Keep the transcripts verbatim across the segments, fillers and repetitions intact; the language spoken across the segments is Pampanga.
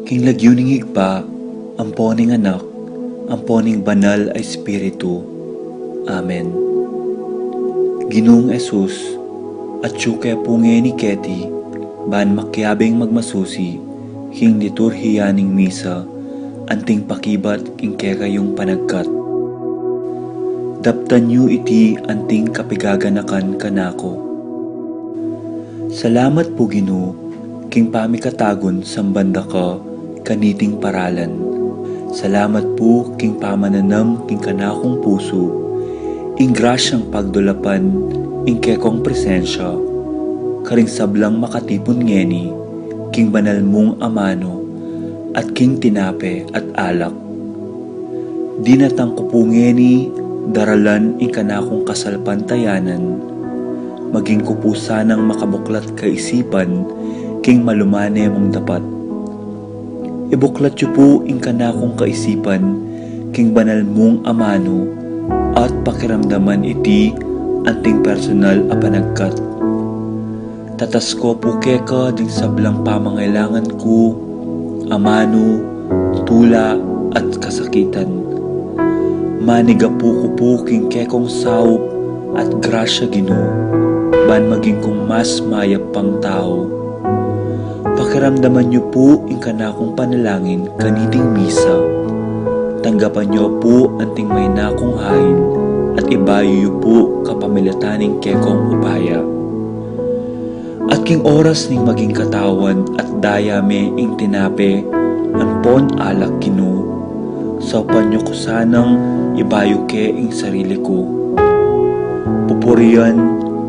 King lagyu ning Ibpa, ampo ning Anak, ampo ning Banal a Espiritu. Amen. Ginung Jesus, atyu ke pu ngeni keti, ban makiabing magmasusi king liturhiya ning misa, anting pakibat king kekayung panagkat. Daptan yu iti anting kapigaganakan kanaku. Salamat pu, Ginu, king pamikatagun samban da ka kaniting paralan. Salamat pu king pamananam king kanakung pusu ing grasyang pagdulapan ing kekong presensya karing sablang makatipun ngeni king banal mung amanu at king tinape at alak. Dinatang ku pu ngeni daralan ing kanakung kasalpantayanan, maging ku pu sanang makabuklat kaisipan king malumane mung dapat. Ibuklat yu pu ing kanakung kaisipan king banal mung amanu at pakiramdaman iti anting personal a panagkat. Tatas ku pu keka ding sablang pamangailangan ku, amanu, tula, at kasakitan. Manigapu ku pu king kekong saup at grasya, Ginu, ban maging kung mas mayap pang tau. Pakiramdaman yu pu ing kanakung panalangin kaniting misa. Tanggapan yu pu anting maina kung hain at ibayu yu pu kapamilatan ning kekong upaya. At king oras ning maging katawan at daya me ing tinape ampon alak, Ginu, saupan yu ku sanang ibayu ke ing sarili ku. Pupurian,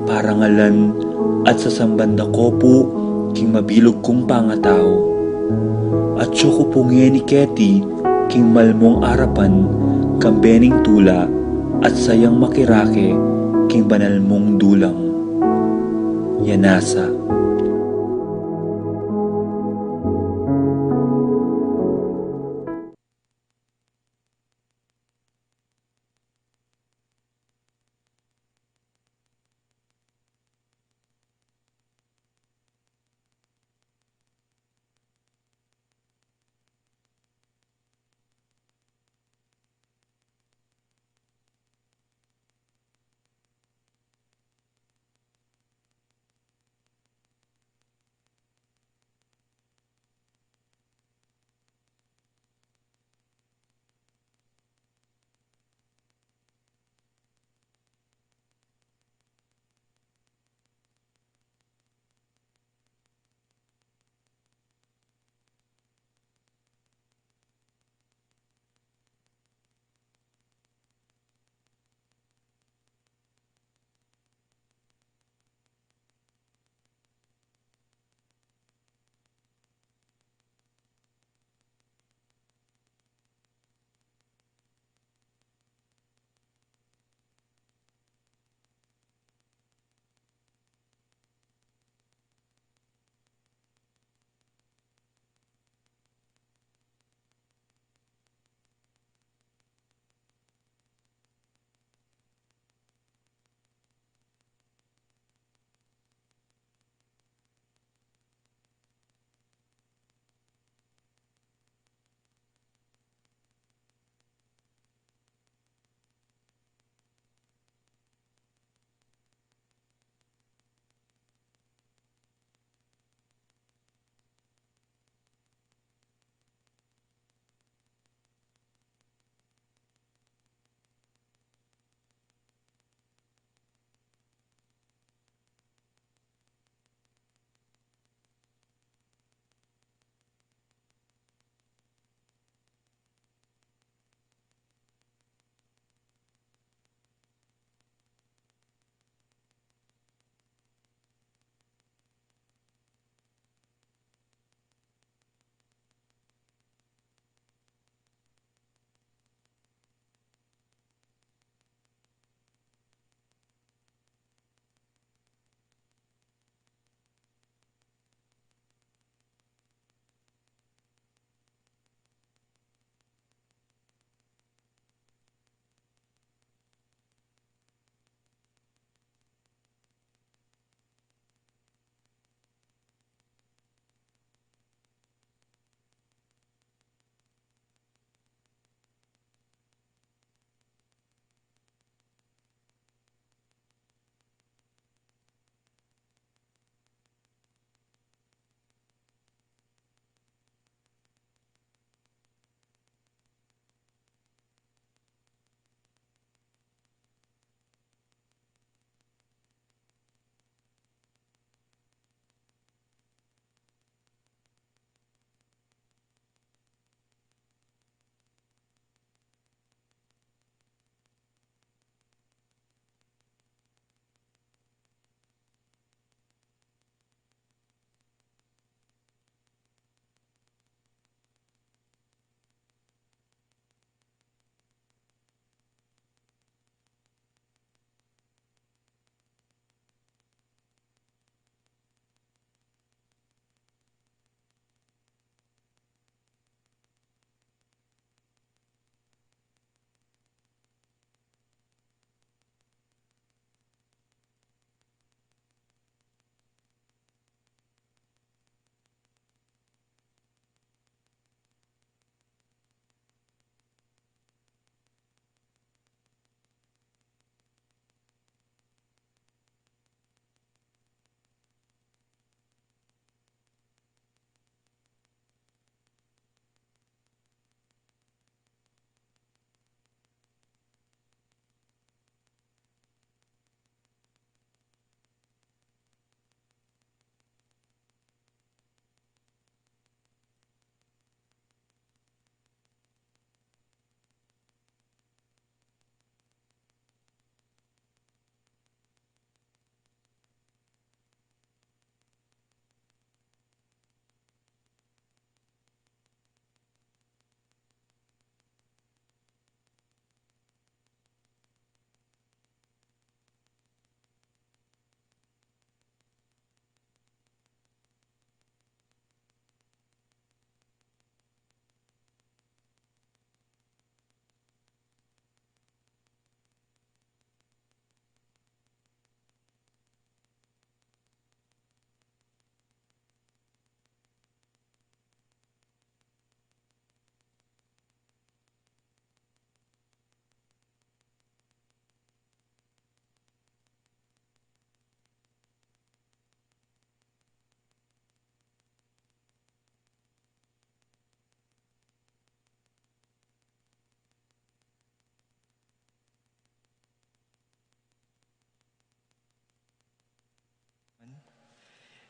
parangalan, at sasamban da ku pu king mabilug kung pangatau. Atyu ku pu ngeni keti king malmung arapan kambe ning tula at sayang makirake king banal mung dulang. Yanasa.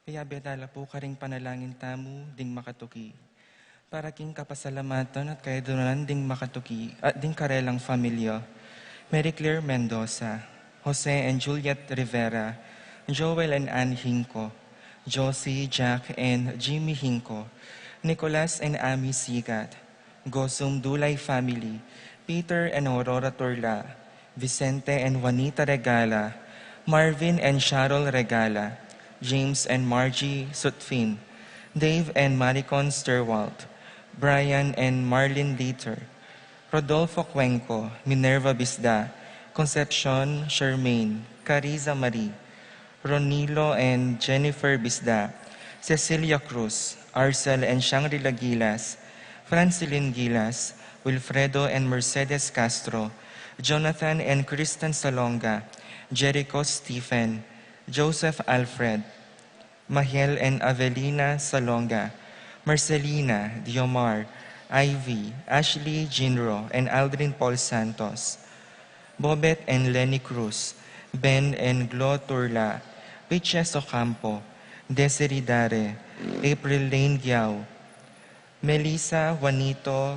Kaya betala pu karing panalangin tamu ding makatuki. Para king kapasalamatan at kayadwanan ding makatuki at ding karelang familia, Mary Claire Mendoza, Jose and Juliet Rivera, Joel and Ann Hinco, Josie, Jack, and Jimmy Hinco, Nicolas and Amy Sigat, Gosum Dulay family, Peter and Aurora Turla, Vicente and Juanita Regala, Marvin and Cheryl Regala, James and Margie Sutfin, Dave and Maricon Sturwalt, Brian and Marlene Leiter, Rodolfo Cuenco, Minerva Bisda, Concepcion Charmaine, Cariza Marie, Ronilo and Jennifer Bisda, Cecilia Cruz, Arcel and Shangri-La Gilas, Francilin Gilas, Wilfredo and Mercedes Castro, Jonathan and Kristen Salonga, Jericho Stephen, Joseph Alfred, Mahel and Avelina Salonga, Marcelina, Diomar, Ivy, Ashley, Jinro, and Aldrin Paul Santos, Bobet and Lenny Cruz, Ben and Glo Turla, Pitches Ocampo, Desiree Dare, April Lane Giao, Melissa, Juanito,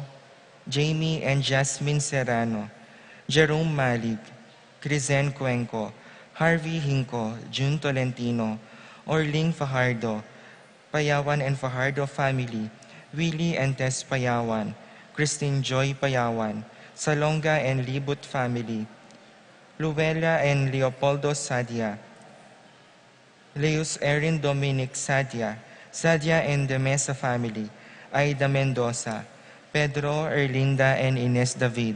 Jamie and Jasmine Serrano, Jerome Malig, Crizen Cuenco, Harvey Hinco, Jun Tolentino, Orling Fajardo, Payawan and Fajardo family, Willie and Tess Payawan, Christine Joy Payawan, Salonga and Libut family, Luella and Leopoldo Sadia, Leus Erin Dominic Sadia, Sadia and the Mesa family, Aida Mendoza, Pedro, Erlinda and Ines David,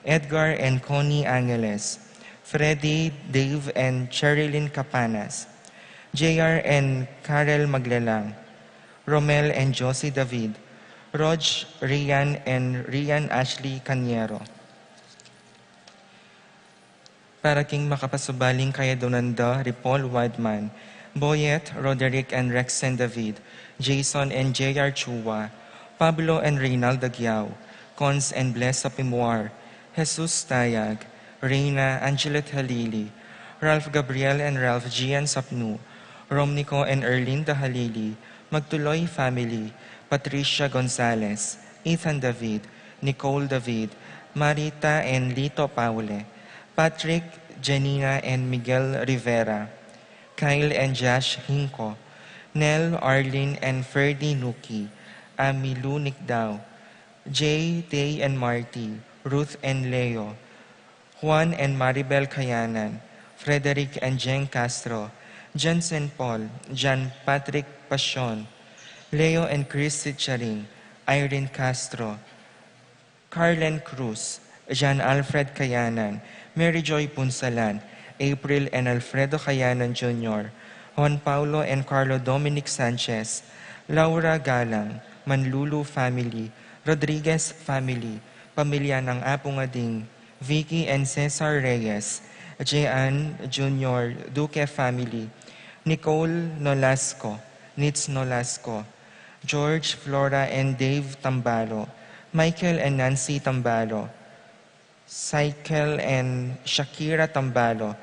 Edgar and Connie Angeles, Freddy, Dave and Cherilyn Capanas, J R and Karel Maglalang, Romel and Josie David, Rog, Rian and Rian Ashley Caniero. Para king makapasubaling kayadwanan da, Ripoll Wadman, Boyet, Roderick and Rexen David, Jason and J R Chua, Pablo and Reynald Aguiao, Cons and Bless Sapimwar, Jesus Tayag, Reina Angelet Halili, Ralph Gabriel and Ralph Gian Sapnu, Romnico and Erlinda Halili, Magtuloy family, Patricia Gonzalez, Ethan David, Nicole David, Marita and Lito Paule, Patrick, Janina and Miguel Rivera, Kyle and Josh Hinco, Nel, Arlene and Ferdy Nuki, Amy Lou Nicdao, Jay, Tay and Marty, Ruth and Leo, Juan and Maribel Kayanan, Frederick and Jeng Castro, Jensen Paul, John Patrick Pasion, Leo and Chris Sicharing, Irene Castro, Carlen Cruz, John Alfred Kayanan, Mary Joy Punsalan, April and Alfredo Kayanan Junior, Juan Paulo and Carlo Dominic Sanchez, Laura Galang, Manlulu family, Rodriguez family, pamilya ng Apo Ngading, Vicky and Cesar Reyes, Jean Junior Duque family, Nicole Nolasco, Nitz Nolasco, George, Flora and Dave Tambalo, Michael and Nancy Tambalo, Cycle and Shakira Tambalo,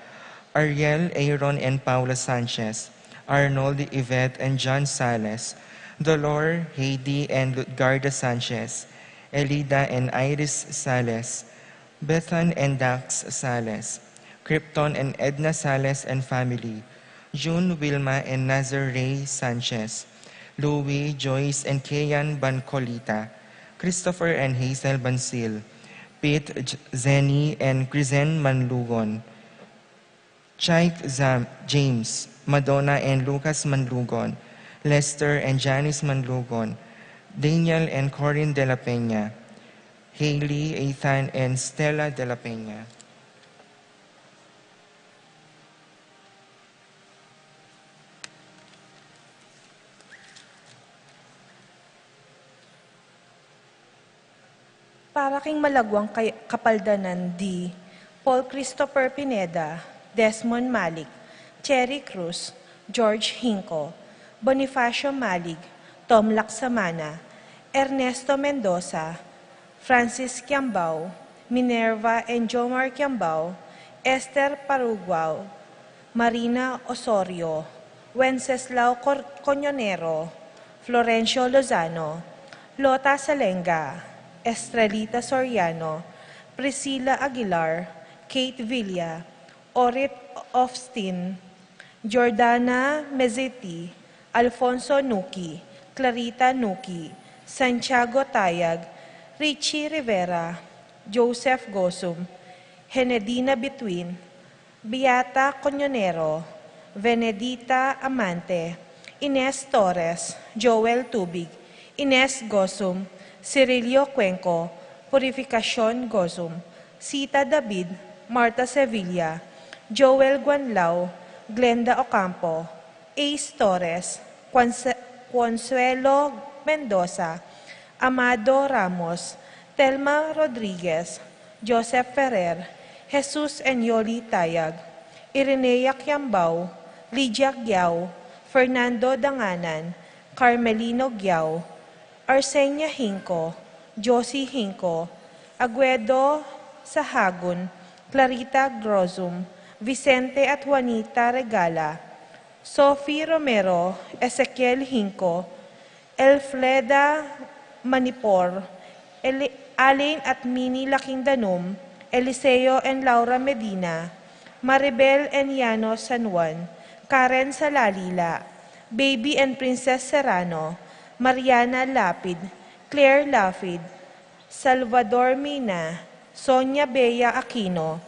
Ariel, Aaron and Paula Sanchez, Arnold, Yvette and John Sales, Dolor, Heidi and Lutgarda Sanchez, Elida and Iris Sales, Bethan and Dax Sales, Krypton and Edna Sales and family, June, Wilma and Nazar Ray Sanchez, Louie, Joyce and Keyan Bancolita, Christopher and Hazel Bansil, Pete, J-, Zenny and Crizen Manlugon, Chike, Zam-, James, Madonna and Lucas Manlugon, Lester and Janice Manlugon, Daniel and Corinne de la Peña, Haley, Ethan and Stella de la Peña. Para king malagwang kay-, kapaldanan di Paul Christopher Pineda, Desmond Malik, Cherry Cruz, George Hinco, Bonifacio Malik, Tom Laksamana, Ernesto Mendoza, Francis Kiambao, Minerva and Jomar Kiambao, Esther Paruguao, Marina Osorio, Wenceslao Cor-, Coñonero, Florencio Lozano, Lota Salenga, Estrelita Soriano, Priscilla Aguilar, Kate Villa, Orit Ofstin, Jordana Mezzetti, Alfonso Nuki, Clarita Nuki, Santiago Tayag, Richie Rivera, Joseph Gosum, Henedina Bituin, Beata Coñonero, Venedita Amante, Ines Torres, Joel Tubig, Ines Gosum, Cirilio Cuenco, Purificacion Gosum, Sita David, Marta Sevilla, Joel Guanlao, Glenda Ocampo, Ace Torres, Conse-, Consuelo Mendoza, Amado Ramos, Telma Rodriguez, Joseph Ferrer, Jesus and Yoli Tayag, Irenea Kiambao, Lydia Giao, Fernando Danganan, Carmelino Giao, Arsenia Hinco, Josie Hinco, Aguedo Sahagun, Clarita Grozum, Vicente at Juanita Regala, Sophie Romero, Ezequiel Hinco, Elfreda Manipor, Eli-, Alain at Mini Laking Danum, Eliseo and Laura Medina, Maribel and Yano San Juan, Karen Salalila, Baby and Princess Serrano, Mariana Lapid, Claire Lapid, Salvador Mina, Sonia Bea Aquino,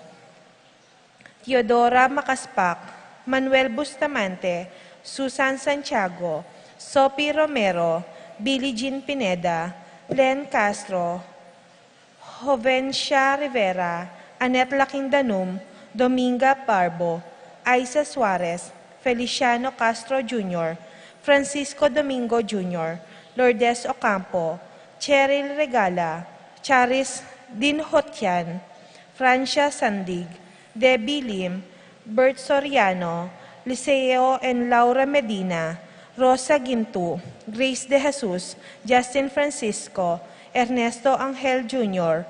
Teodora Macaspac, Manuel Bustamante, Susan Santiago, Sophie Romero, Billie Jean Pineda, Len Castro, Jovencia Rivera, Annette Laking Danum, Dominga Barbo, Aiza Suarez, Feliciano Castro Junior, Francisco Domingo Junior, Lourdes Ocampo, Cheryl Regala, Charis Dinhotian, Francia Sandig, Debbie Lim, Bert Soriano, Liceo and Laura Medina, Rosa Gintu, Grace De Jesus, Justin Francisco, Ernesto Angel Junior,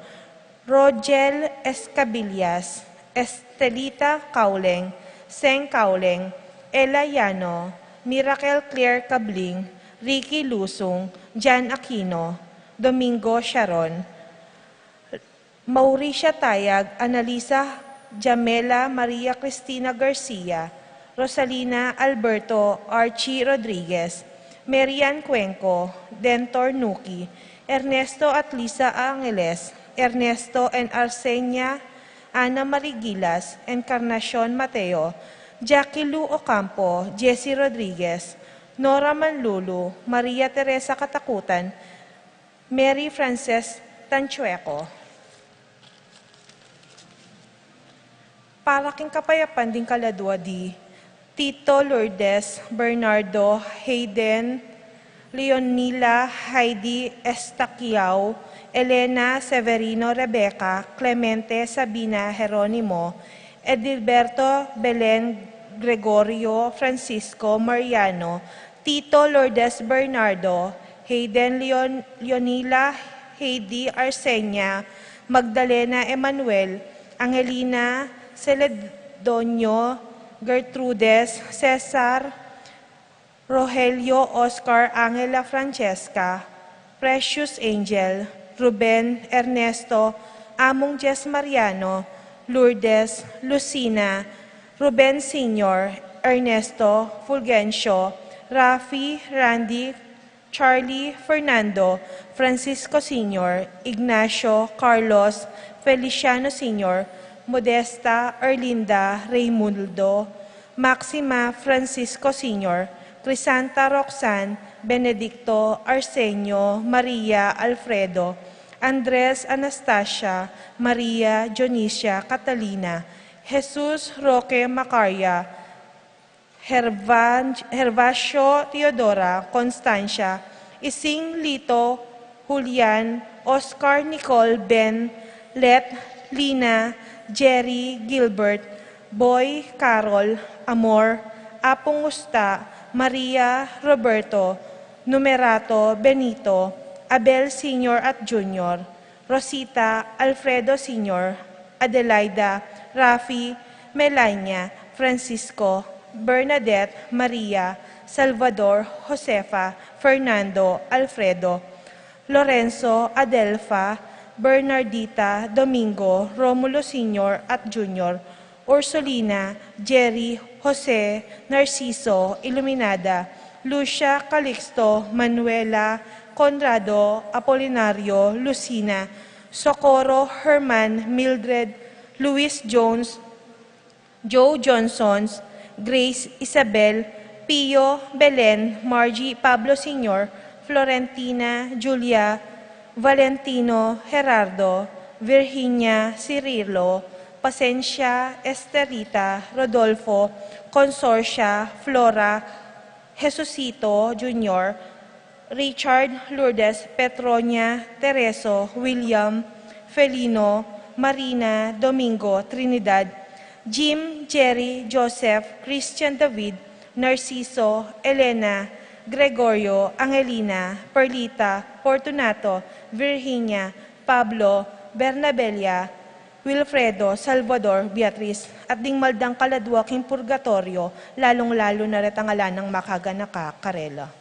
Rogel Escabillas, Estelita Cauleng, Seng Cauleng, Ella Yano, Miracle Claire Cabling, Ricky Lusung, Jan Aquino, Domingo Sharon, Mauricia Tayag, Annalisa Jamela, Maria Cristina Garcia, Rosalina Alberto, Archie Rodriguez, Marian Cuenco, Dentor Nuki, Ernesto at Lisa Angeles, Ernesto and Arsenia, Ana Marigilas, Encarnacion Mateo, Jackie Lou Ocampo, Jessie Rodriguez, Nora Manlulu, Maria Teresa Katakutan, Mary Frances Tanchueco. Para king kapayapan ding kaladua di Tito Lourdes Bernardo Hayden, Leonila Heidi Estaquiao, Elena Severino Rebecca, Clemente Sabina Jeronimo, Edilberto Belen Gregorio Francisco Mariano, Tito Lourdes Bernardo, Hayden Leon, Leonila Heidi Arsenia, Magdalena Emmanuel, Angelina Celedonio, Gertrudes, Cesar, Rogelio, Oscar, Angela Francesca, Precious Angel, Ruben, Ernesto, Among Jess Mariano, Lourdes, Lucina, Ruben Senior, Ernesto, Fulgencio, Rafi, Randy, Charlie, Fernando, Francisco Senior, Ignacio, Carlos, Feliciano Senior, Modesta, Erlinda, Raymundo, Maxima, Francisco Senior, Crisanta, Roxanne, Benedicto, Arsenio, Maria, Alfredo, Andres, Anastasia, Maria, Dionisia, Catalina, Jesus, Roque, Macaria, Hervan-, Hervacio, Teodora, Constancia, Ising, Lito, Julian, Oscar, Nicole, Ben, Let, Lina, Jerry, Gilbert, Boy, Carol, Amor, Apong Usta, Maria, Roberto, Numerato, Benito, Abel Senior at Junior, Rosita, Alfredo Senior, Adelaida, Rafi, Melania, Francisco, Bernadette, Maria, Salvador, Josefa, Fernando, Alfredo, Lorenzo, Adelfa, Bernardita, Domingo, Romulo Senior at Junior, Ursulina, Jerry, Jose, Narciso, Iluminada, Lucia, Calixto, Manuela, Conrado, Apolinario, Lucina, Socorro, Herman, Mildred, Luis Jones, Joe Johnsons, Grace, Isabel, Pio, Belen, Margie, Pablo Senior, Florentina, Julia, Valentino, Gerardo, Virginia, Cirilo, Pasencia, Esterita, Rodolfo, Consorcia, Flora, Jesucito Junior, Richard, Lourdes, Petronia, Tereso, William, Felino, Marina, Domingo, Trinidad, Jim, Jerry, Joseph, Christian, David, Narciso, Elena, Gregorio, Angelina, Perlita, Fortunato, Virginia, Pablo, Bernabella, Wilfredo, Salvador, Beatriz, at ding maldang kaladua king purgatorio, lalung-lalu na retang ala nang makaganaka karela.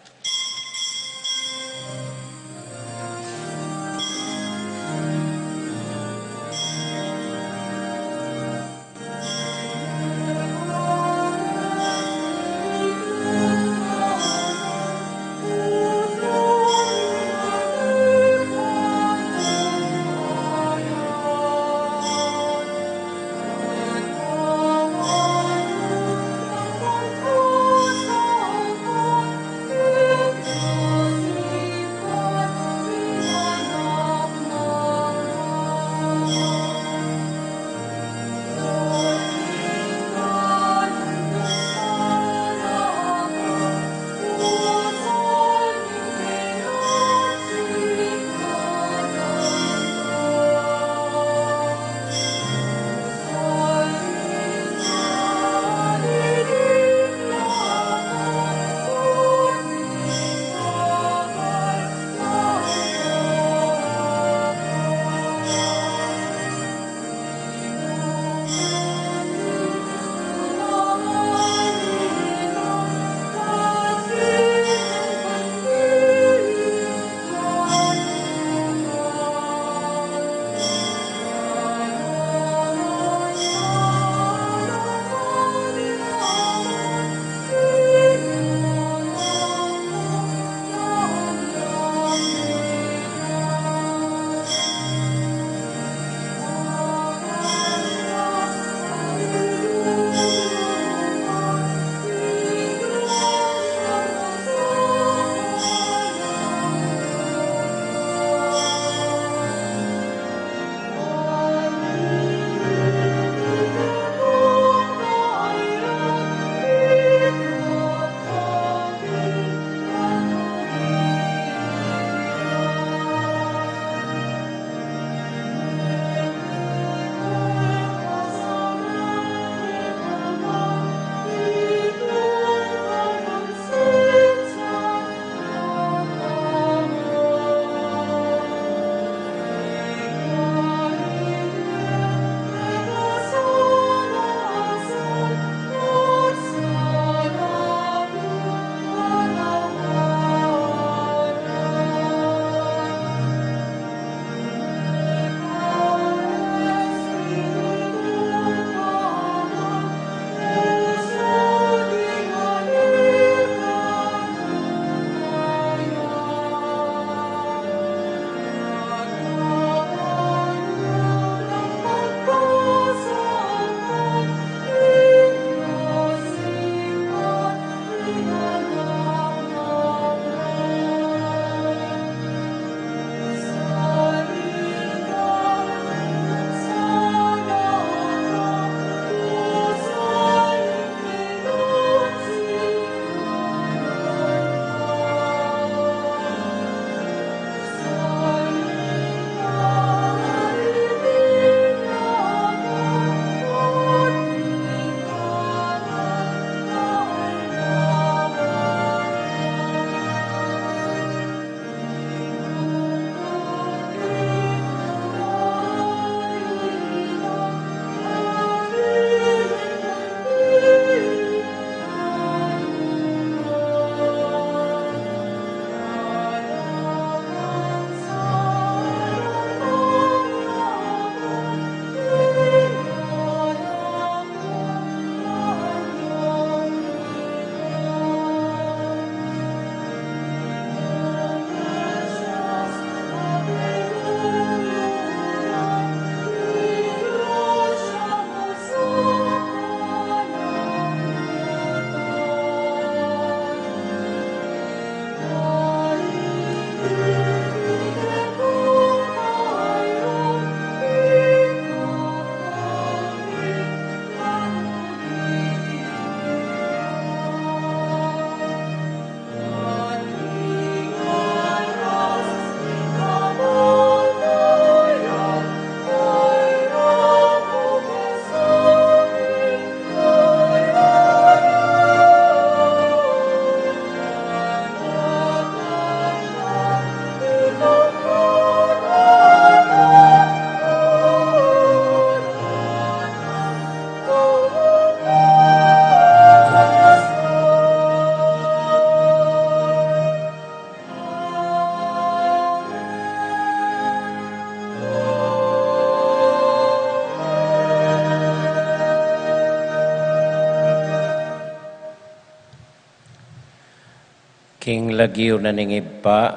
King lagyu na ning Ibpa,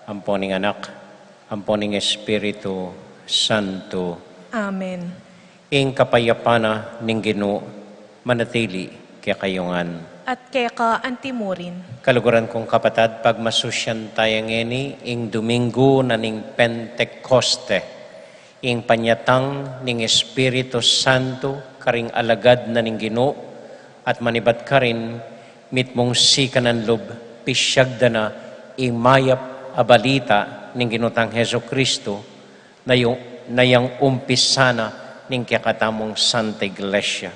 ampo ning Anak, ampo ning Espiritu Santo. Amen. Ing kapayapan na ning Ginu manatili kekayu ngan. At keka antimurin. Kaluguran kung kapatad, pagmasusyan taya ngeni ing Domingo na ning Pentecoste, ing panyatang ning Espiritu Santo karing alagad na ning Ginu, at manibat karin mitmung sikanan lub, pisyag da na ing mayap a balita ning Ginu tang Jesucristo, na yung, na yang umpisa na ning kekatamung Santa Iglesia.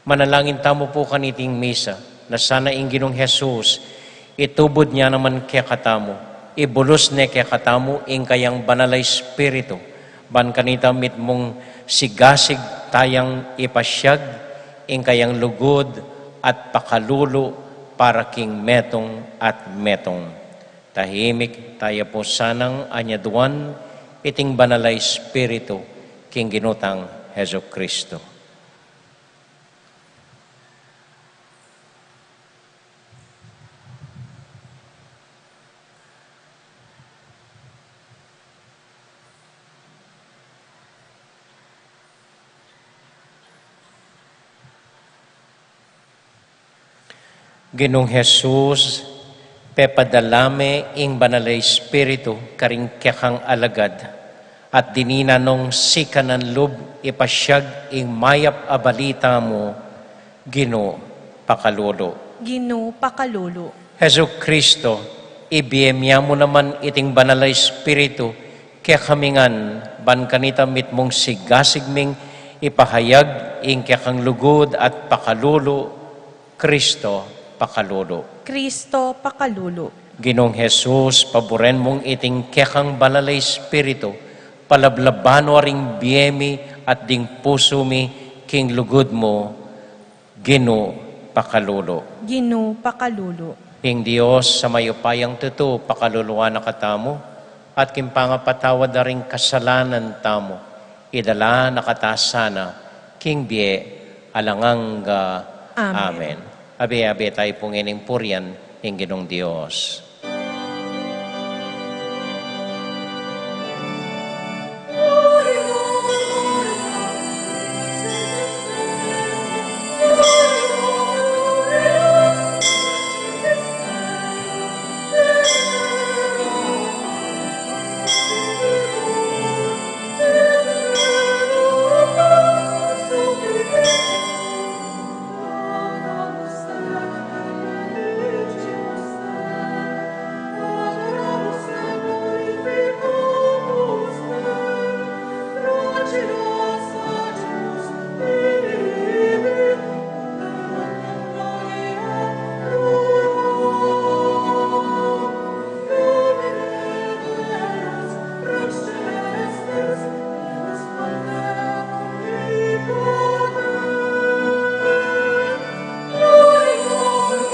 Manalangin tamu pu kaniting misa, na sana ing Ginung Jesus itubud ne naman kekatamu, ibulus ne kekatamu ing kayang Banal a Espiritu, ban kanita mitmung sigasig tayang ipasyag ing kayang lugud at pakalulu para king metung at metung. Tahimik taya pu sanang anyaduan iting Banal a Espiritu king Ginu tang Jesucristo. Ginung Jesus, pepadala me ing Banal a Espiritu karing kekang alagad, at dininan nong sikanan lub ipasyag ing mayap a balita mu, Ginu, pakalulu. Ginu, pakalulu. Jesucristo, ibie mu naman iting Banal a Espiritu kekami ngan, ban kanita mitmung sigasig ming ipahayag ing kekang lugud at pakalulu, Cristo, pakalulu. Cristo, pakalulu. Ginung Jesus, paburen mung iting kekang Banal a Espiritu, palablaban no ring bie mi at ding pusu mi king lugud mu, Ginu, pakalulu. Ginu, pakalulu. Ing Dios a mayupayang tutu, pakaluluan na katamu, at king pangapatawad da ring kasalanan tamu, idala na kata sana king bie alang angga. Amen. Amen. Abe-abe tayu pu ngening purian ing Ginung Dios.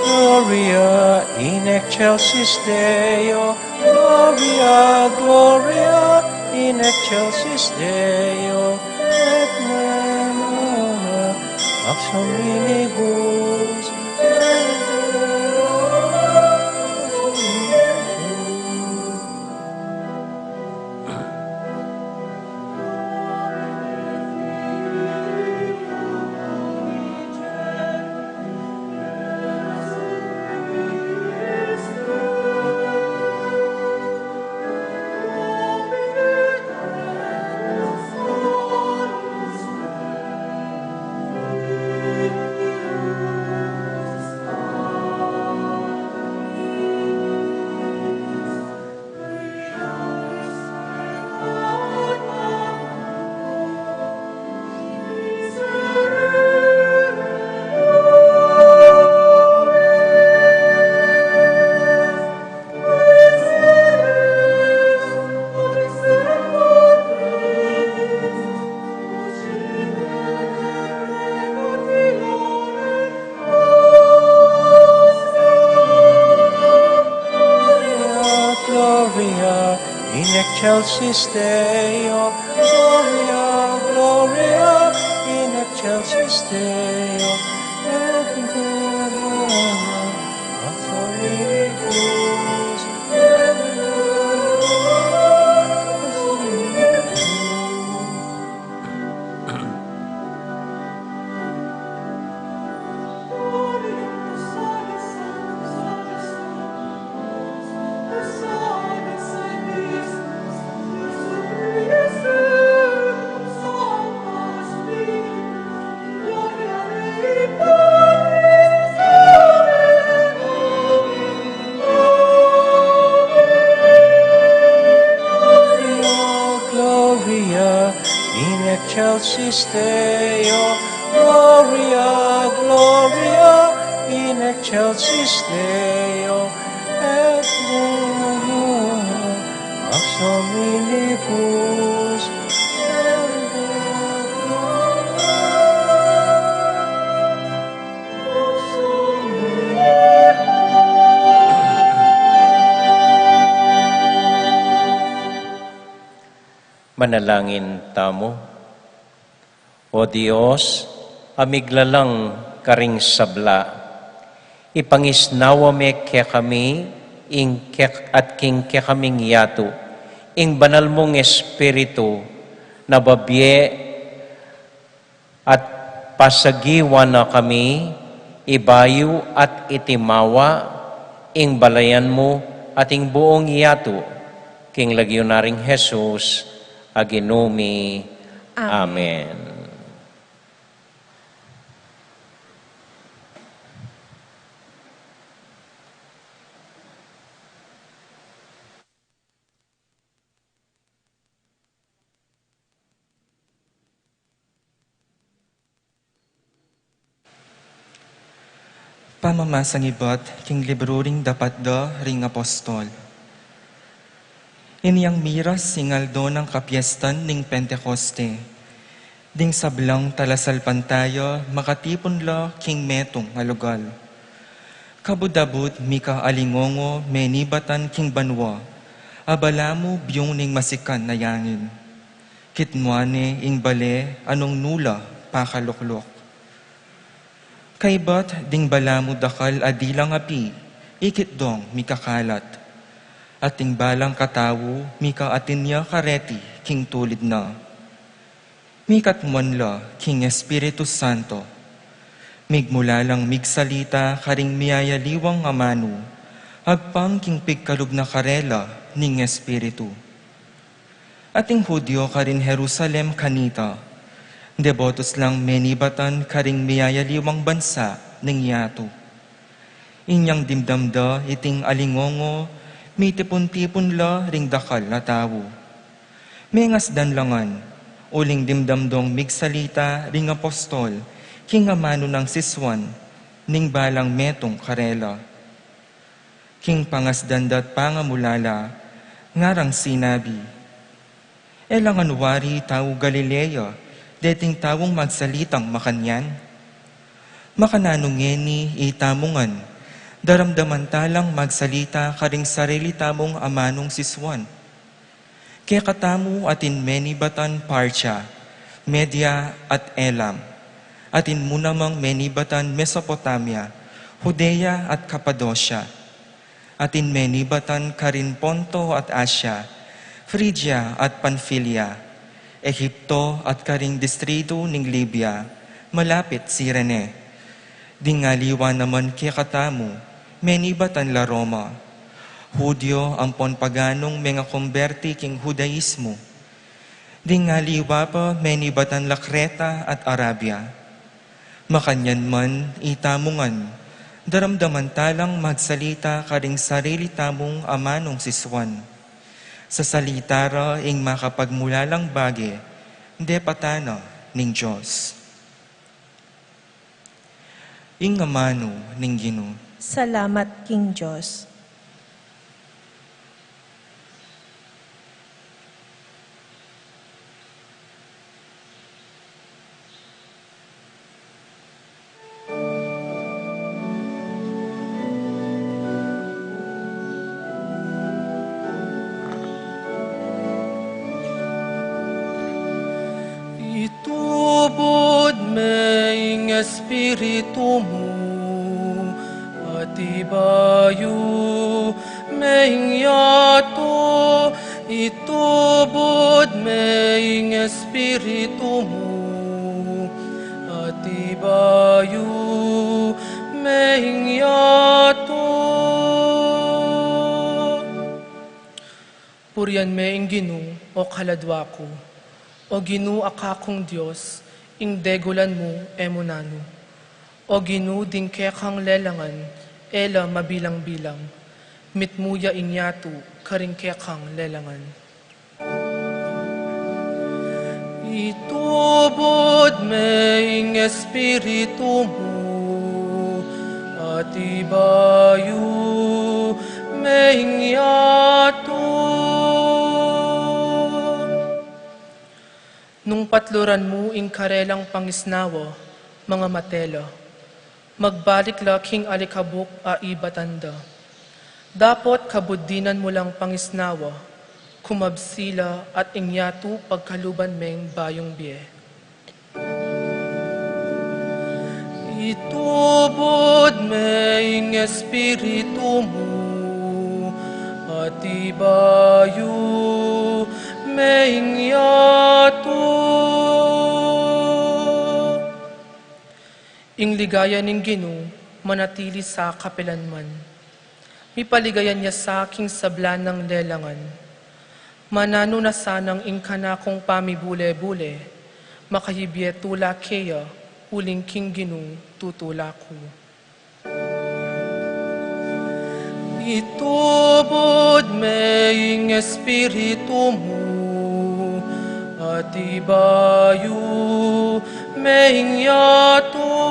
Gloria in excelsis Deo, Gloria, Gloria in excelsis Deo, et nihil pax omnibus. Gloria in excelsis Deo, Gloria, Gloria in excelsis Deo, et in terra pax omnibus. Gloria in excelsis Deo, Gloria, Gloria in excelsis Deo, et Deo pax omnibus. Manalangin tamu. O Dios, a miglalang karing sabla, ipangisnawa me kekami ing kek-, at king kekaming yatu ing banal mung Espiritu, na babie at pasagiwa na kami, ibayu at itimawa ing balayan mu at ing buung yatu, king lagyu na ring Jesus a Ginu mi. Amen. Amen. Pamamasang ibat king libru ring Dapat da ring Apostol. Inyang miras ing aldo nang kapiestan ning Pentekoste, ding sablang talasalpantaya makatipun la king metung a lugal. Kabud-abud mika alingongo menibatan king banua, a balamu biung ning masikan a yangin. Kitmuan ne ing bale a nung nu la pakalukluk. Kaybat ding balamu dakal a dilang api, ikit dong mikakalat. At ding balang katau, mikaatin ya kareti king tulid na. Mikatmuan la king Espiritu Santo. Migmula lang migsalita karing miyayaliwang amanu, agpang king pigkalub na karela ning Espiritu. At ding Judio karin Jerusalem kanita, debotus lang menibatan karing miyayaliwang bansa ning yatu. Inyang dimdam da iting alingongo, mitipun-tipun la ring dakal a tau. Mengasdan la ngan, uling dimdam dong migsalita ring apostol king amanu nang sisuan ning balang metung karela. King pangasdan da't pangamulala, ngarang sinabi, "E la ngan wari tau Galilea deting taung magsalitang makanyan? Makananu ngeni itamu ngan daramdaman ta lang magsalita karing sarili tamung amanung sisuan? Kekatamu atin menibatan Partia, Media at Elam, atin mu namang menibatan Mesopotamia, Judea at Kapadosia, atin menibatan karin Ponto at Asia, Frigia at Panfilia, Egipto at karing distritu ning Libia, malapit Cirene. Ding aliwa naman kekatamu, menibatan la Roma, Judio ampon paganung mengakumberti king Judaismo. Ding aliwa pa menibatan la Kreta at Arabia. Makanyan man itamu ngan, daramdaman ta lang magsalita karing sarili tamung amanung sisuan. Sasalita ra ing makapagmulalang bage, depatan na ning Dios." Ing amanu ning Ginu. Salamat king Dios. Itubud me ing Espiritu mu, at ibayu me ing yatu, itubud me ing Espiritu mu, at ibayu me ing yatu. Purian me ing Ginu, o kaladua ku. O Ginu a kakung Dios, ing degulan mu e mu nanu. O Ginu, ding kekang lelangan e la mabilang-bilang. Mitmu ya ing yatu karing kekang lelangan. me ing Espiritu mu, at ibayu me ing yatu. Nung patluran mu ing karelang pangisnawa, mangamatela. Magbalik la king alikabuk a ibatan da. Dapot kabud dinan mu lang pangisnawa, kumabsi la at ing yatu pagkaluban meng bayung bie. Itubud me ing Espiritu mu, at ibayu me ing yatu. Ing ligaya ning Ginu manatili sa kapilanman. Mipaligayan ya sa king sabla nang lelangan. Mananu na sanang ing kanakung pamibule-bule, makayibie tula keya, uling king Ginu tutula ku. Itubud me ing Espiritu mu, at ibayu me ing yatu.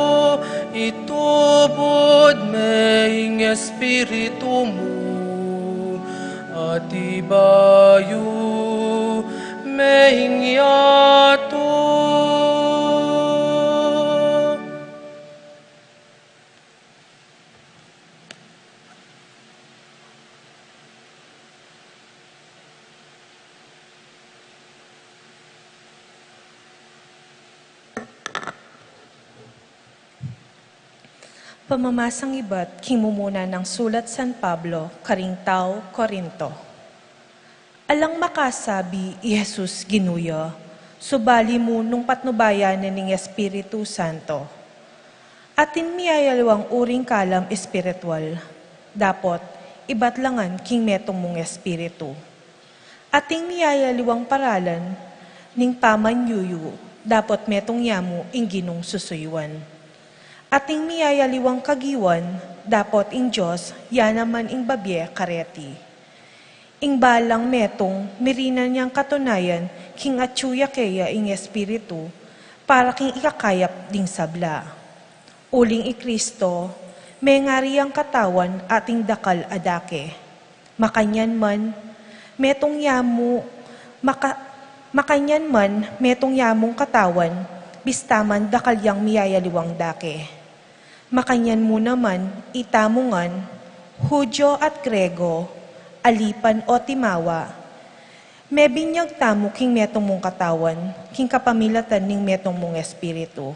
Itubud me ing Espiritu mu, at ibayu me ing yatu. Pamamasang ibat king mumuna nang sulat San Pablo karing tau Corinto. Alang makasabi i Jesus Ginu ya, subali mu nung patnubayan ne ning Espiritu Santo. Atin miyayaliwang uring kalam espiritual, dapot ibat la ngan king metung mung espiritu. Atin miyayaliwang paralan ning pamanyuyu, dapot metung ya mu ing Ginung susuyuan. Atin miyayaliwang kagiwan, dapot ing Dios ya naman ing babie kareti. Ing balang metung mirinan yang katunayan king atyu ya keya ing Espiritu para king ikakayap ding sabla. Uling i Kristo mengari yang katawan ating dakal a dake. Makanyan man, metung ya mu, maka-, makanyan man, metung ya mung katawan, bista man dakal yang miyayaliwang dake. Makanyan mu naman, itamu ngan, Hudyo at Grego, alipan o timawa, mebinyag tamu king metung mung katawan, king kapamilatan ning metung mung Espiritu.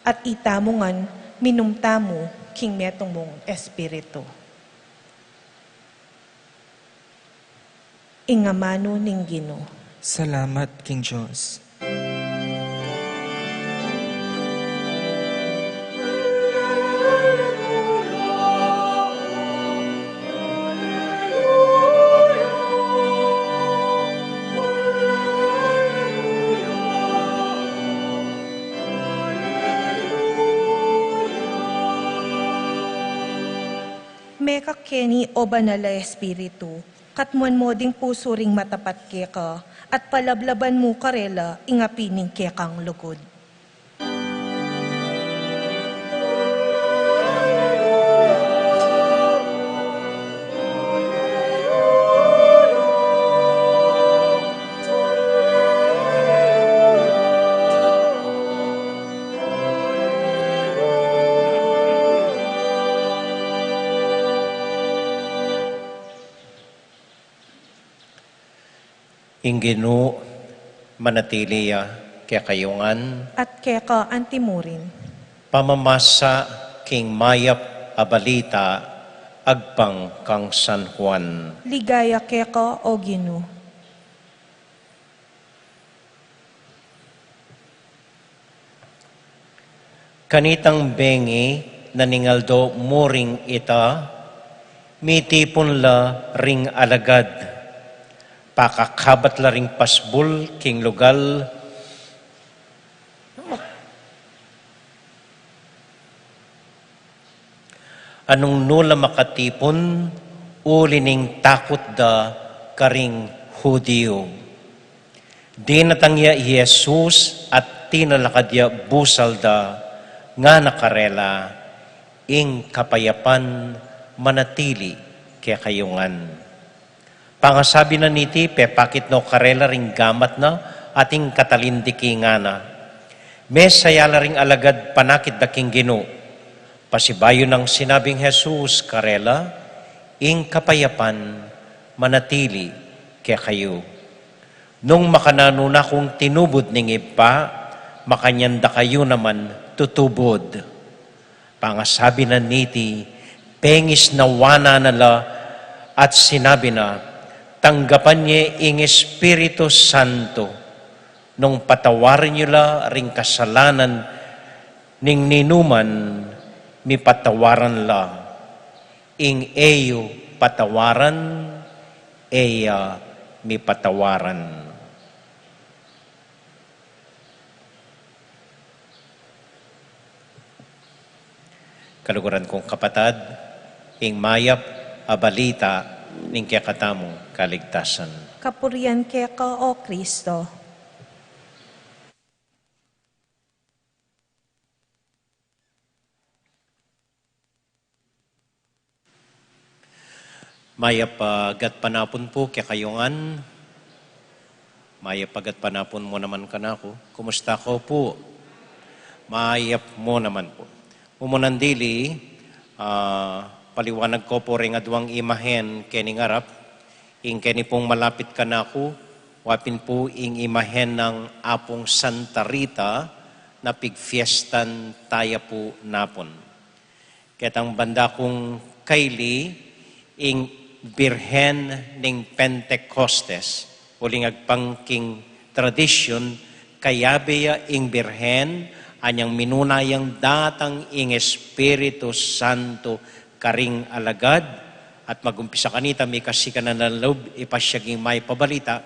At itamu ngan, minum tamu king metung mung Espiritu. Ing amanu ning Ginu. Salamat king Dios. Mekakeni, o Banal a Espiritu, katmuan mo ding pusu ring matapat keka, at palablaban mu karela ing api ning kekang lugud. Ing Ginu manatili ya kekayu ngan. At keka antimurin. Pamamasa king mayap a balita agpang kang San Juan. Ligaya keka, o Ginu. Kanitang bengi na ning aldo murin ita, mitipun la ring alagad, pakakabat la ring pasbul king lugal, a nung nu la makatipun, uli ning takut da karing Hudiu. Dinatang ya i Jesus at Tinalakad ya busal da, ngana karela, ing kapayapan manatili kekayu ngan. Pangasabi na niti, pepakit no karela ring gamat na at ing katalindiki, ngana, mesaya la ring alagad panakit da king Ginu. Pasibayu nang sinabing Jesus karela, ing kapayapan manatili kekayu. Nung makananu na kung tinubud ning Ibpa, makanyan da kayu naman tutubud. Pangasabi na niti, pengisnawan na la at sinabi na, tanggapan ye ing Espiritu Santo, nung patawaran yu la ring kasalanan ning ninuman, mipatawaran la. Ing e yu patawaran, e ya mipatawaran. Kaluguran kung kapatad, ing mayap a balita ning kekatamung kaligtasan. Kapurian keka, O Kristo. Mayap a gatpanapun pu kekayu ngan. Mayap a gatpanapun mu naman kanaku. Kumusta ko pu? Mayap mu naman pu. Mumunan dili, ah, paliwanag ko pu ring aduang imahen keni ngarap. Ing keni pung malapit kanaku, wa pin pu ing imahen nang Apung Santa Rita na pigfiestan taya pu napun. Ketang banda kung kaili ing Birhen ning Pentecostes, uling agpang king tradisyun, kayabe ya ing Birhen, anyang minuna yang datang ing Espiritu Santo karing alagad, at magumpisa kanita, mikasi ka na ng loob, ipasyag ing mayap a balita,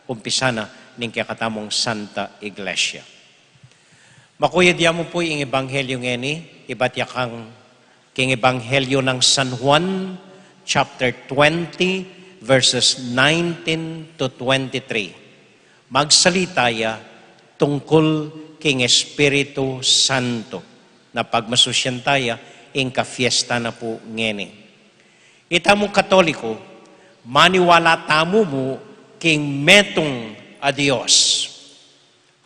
umpisa na ning kekatamung Santa Iglesia. Makuyad ya mu pu ing Ebanghelyo ngeni, ibat ya kang king Ebanghelyo nang San Juan, chapter twenty, verses nineteen to twenty-three. Magsalita ya tungkul king Espiritu Santo, na pagmasusyan taya ing kafiesta na pu ngeni. Itamung Katoliko, maniwala tamu mu king metung a Dios.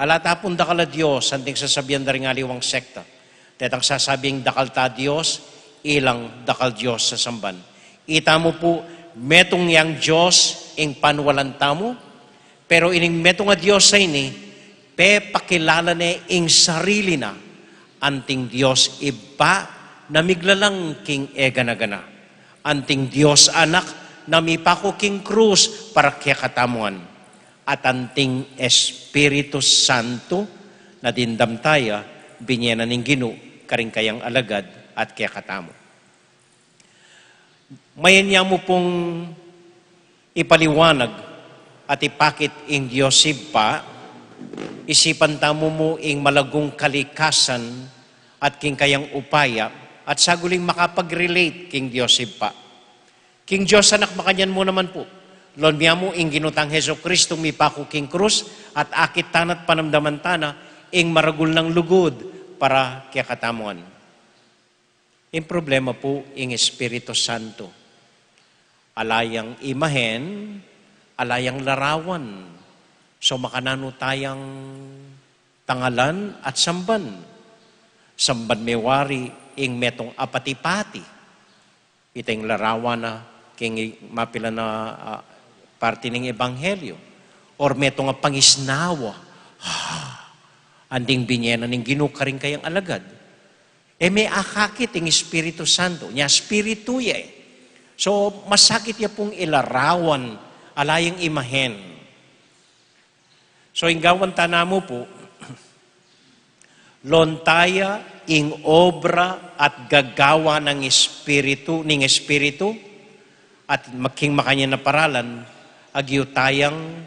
Ala ta pung dakal a Dios, anting sasabian da ring aliwang sekta. Detang sasabing dakal ta Dios, ilang dakal Dios sasamban. Itamu pu, metung yang Dios ing panualan tamu, pero ining metung a Dios a ini, pepakilala ne ing sarili na, anting Dios Ibpa na miglalang king e gana-gana, anting Dios Anak na mipaku king krus para kekatamu ngan, at anting Espiritu Santo na dimdam taya, binie na ning Ginu karing kayang alagad at kekatamu. Mayanyan mu pung ipaliwanag at ipakit ing Dios Ibpa, isipan tamu mu ing malagung kalikasan at king kayang upaya, at saguling makapag-relate king Dios Ibpa. King Dios Anak makanyan mu naman pu. Lonua mu ing Ginu tang Jesucristo mipaku king krus at akit tana at panamdaman tana ing maragul nang lugud para kekatamu ngan. Ing problema pu ing Espiritu Santo. Ala yang imahen, ala yang larawan. So makananu tayang tangalan at samban. Samban me wari ing metung a pati-pati. Ita ing larawan na king mapilan a, ah, parti ning Ebanghelyo. Or metung a pangisnawa. Anting binie na ning Ginu karing kayang alagad. E me akakit ing Espiritu Santo, nya Espiritu ya e. So, masakit ya pung ilarawan, ala yang imahen. So, ing gawan tana mu pu, lonua taya ing obra at gagawan nang Espiritu, ning Espiritu, at king makanyan a paralan, agyu tayang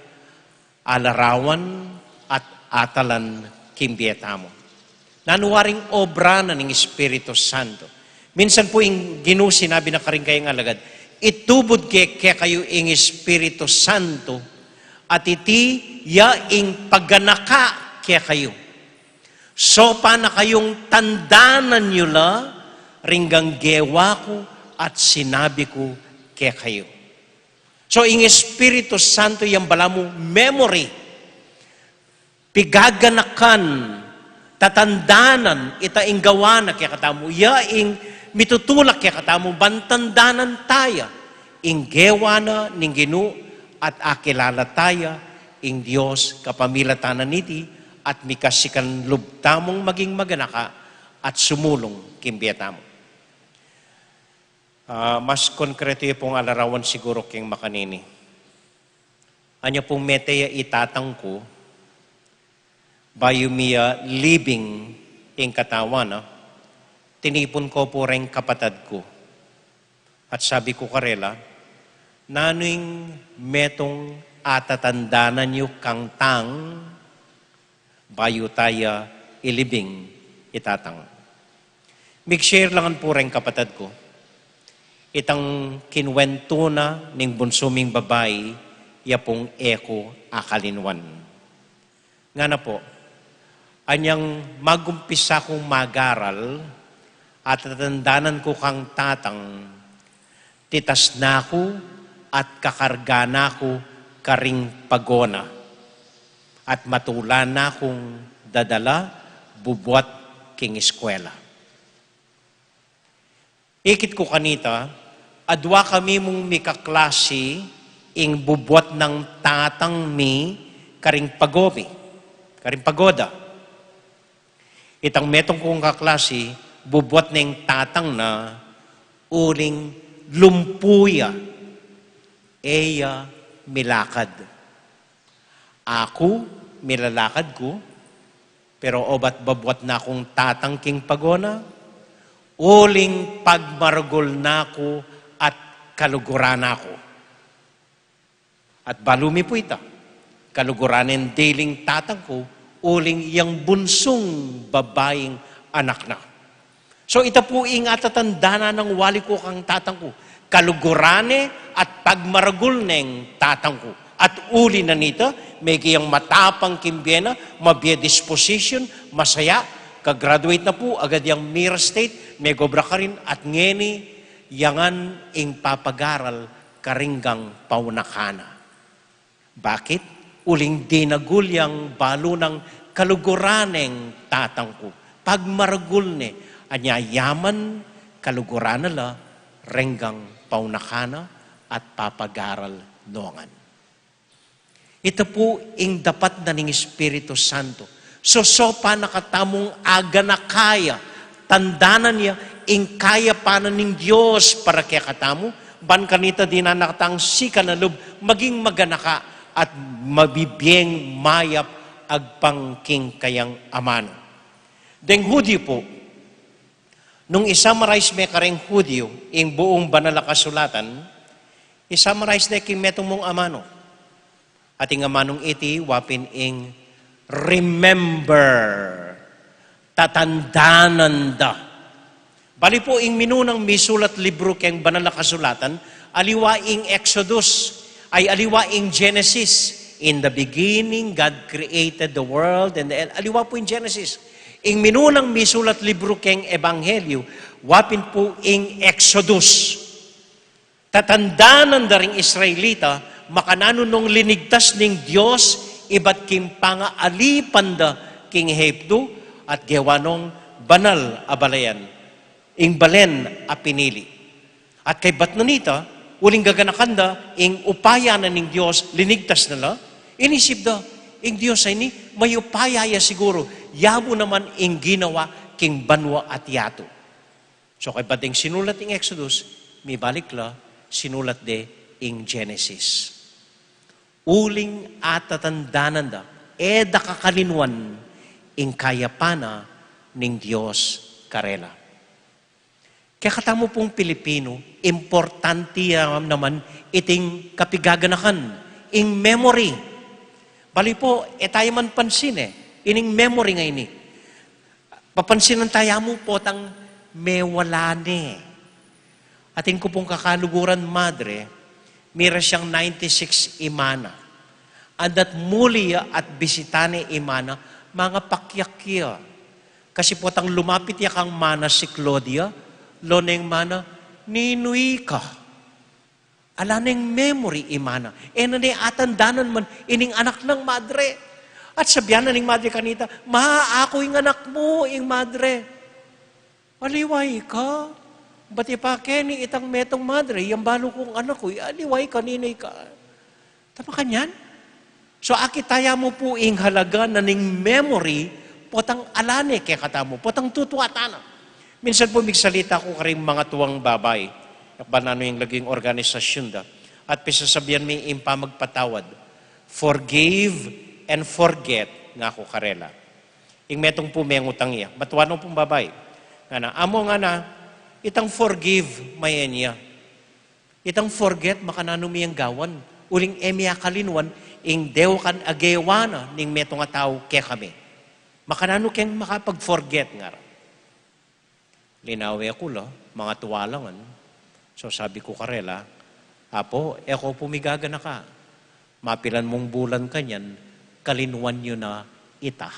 alarawan at atalan king bie tamu. Nanu waring obra na ning Espiritu Santo? Minsan pu ing Ginu sinabi na karing kayang alagad, itubud ke kekayu ing Espiritu Santo, at iti ya ing paganaka kekayu. Sopan na kayung tandanan yu la ring gewa ku at sinabi ku kekayu. So, ing Espiritu Santo yang balamu memory, pigaganakan, tatandanan, ita ing gawa na kekatamu, ya ing mitutulak kekatamu, ban tandanan taya ing gewa na ning Ginu at akilala taya ing Dios kapamilatan na niti, at mika sikan lub tamung maging maganaka at sumulung king bie tamu. Ah, mas konkretu ya pung alarawan siguru king makanini. Anya pung mete ya i tatang ku, bayu mi ya libing ing katawan na, tinipun ku pu reng kapatad ku. At sabi ku karela, "Nanu ing metung atatandanan yu kang tang bayu taya ilibing i tatang?" Mig-share la ngan pu reng kapatad ku itang kinwentu na ning bunsu ming babai, ya pung e ku akalinwan. Ngana pu, anyang magumpisa kung mag-aral, atatandanan ku kang tatang, titas na ku at kakarga na ku karing pago na, at matula na kung dadala bubuat king eskwela. Ikit ku kanita, adwa kami mung mikaklasi ing bubuat nang tatang mi karing pago mi, karing pagoda. Itang metung kung kaklasi, bubuat neng tatang na, uling lumpu ya, e ya milakad. Aku, milalakad ku, pero obat babuat na kung tatang king pago na, uling pagmaragul na ku at kaluguran na ku. At balu mi pu ita, kaluguran neng diling tatang ku, uling yang bunsung babaing anak na. So, ita pu ing atatandanan nang wali ku kang tatang ku. Kaluguran ne at pagmaragul neng tatang ku. At uli na nita, megi yang matapang king bie na, mabie disposition, masaya, ka-graduate na pu, agad yang Mira State, megobra karin, at ngeni, ya ngan ing papag-aral karing paunakana. Bakit? Uling dinagul yang balu nang kaluguran neng tatang ku. Pagmaragul ne, anya yaman kaluguran na la reng paunakana at papag-aral no ngan. Ita pu ing dapat na ning Espiritu Santo. Sosopan na katamung aganaka ya, tandanan ya ing kayapan na ning Dios para kekatamu, ban kanita dinan na katang sikan a lub maging maganaka at mabibieng mayap agpang king kayang amanu. Deng Hudyo pu, nung i-summarize me kareng Hudyo ing buung Banal a Kasulatan, i-summarize de king metung mung amanu. At ing amanung iti, wa pin ing remember, tatandanan da. Bali pu, ing minunang misulat libru keng Banal a Kasulatan, aliwa ing Exodus, ay, aliwa ing Genesis. In the beginning, God created the world and the earth. Aliwa pu ing Genesis. Ing minunang misulat libru keng Ebanghelyo, wa pin pu ing Exodus. Tatandanan da ring Israelita, makananu nung linigtas ning Dios ibat king pangaalipan da king Ehipto, at gewa nong banal a balayan, ing balen a pinili. At kaybat na nita, uling gaganakan da ing upaya na ning Dios, linigtas na la, inisip da, ing Dios a ini, mayupaya ya siguru, yamu naman ing ginawa king banua at yatu. So, kaybat deng sinulat ing Exodus, mibalik la, sinulat de ing Genesis. Uling atatandanan da, e da kakalinwan ing kayapan na ning Dios karela. Kekatamu pung Pilipinu, importante ya naman iting kapigaganakan, ing memory. Bali pu, e taya man pansin e, ining memory nga ini. Papansinan taya mu potang mewala ne. Atin ku pung kakaluguran madre, mira siyang ninety-six i mana. Andat muli ya at bisita ne i mana, mangapakyak ya. Kasi potang lumapit ya kang mana si Claudia, lo neng mana, "Ninu ika?" Ala neng memory i mana. E na ne atandanan man ining anak nang madre. At sabian na ning madre kanita, "Ma, aku ing anak mu," ing madre. "Aliwa ika? Bati pa keni itang metung madre, yang balu kung anak ku, aliwa ika, ninu ika?" Tama kanyan? So, akit taya mu pu ing halaga na ning memory, potang ala ne kekatamu, potang tutuatan na. Minsan pu migsalita ku karing mangatuang babai, akbat nanu ing laging organisasyon da, at pisasabian mi ing pamagpatawad. "Forgive and forget," ngaku karela. Ing metung pu mengutang ya, matua no pung babai. Ngana, "Amo," ngana, "itang forgive, mayen ya. Itang forget, makananu mi yang gawan? Uling e mi akalinwan ing dewakan a gewa na ning metung a tau kekami. Makananu keng makapag-forget?" ngara. Linawe ku la, mangatua la ngan. So sabi ku karela, "Apo, e ko pu migaganaka. Mapilan mung bulan kanyan, kalinwan yu na ita.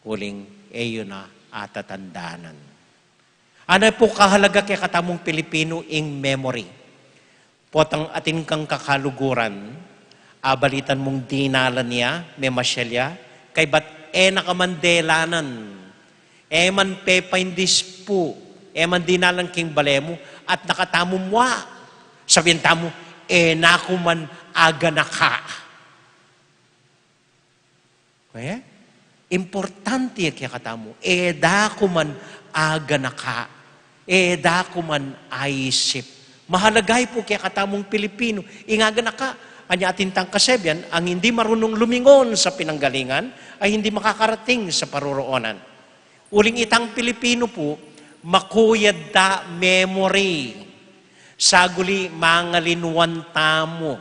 Uling e yu na atatandanan." Ana pu kahalaga kekatamung Pilipinu ing memory. Potang atin kang kakaluguran, abalitan mung dinalan ya, memasyal ya, kaybat e na ka man delanan, e man pepaindis pu, e man dinalan king bale mu, at nakatamu mua. Sabian tamu, "E na ku man aganaka." E? Importante ya kekatamu. E da ku man aganaka. E da ku man aisip. Mahalaga pu kekatamung Pilipinu ing aganaka. Anya atin tang kasebian, ang hindi marunong lumingon sa pinanggalingan ay hindi makakarating sa paruroonan. Uling itang Pilipinu pu, makuyad ta memory. Saguli mangalinwan tamu.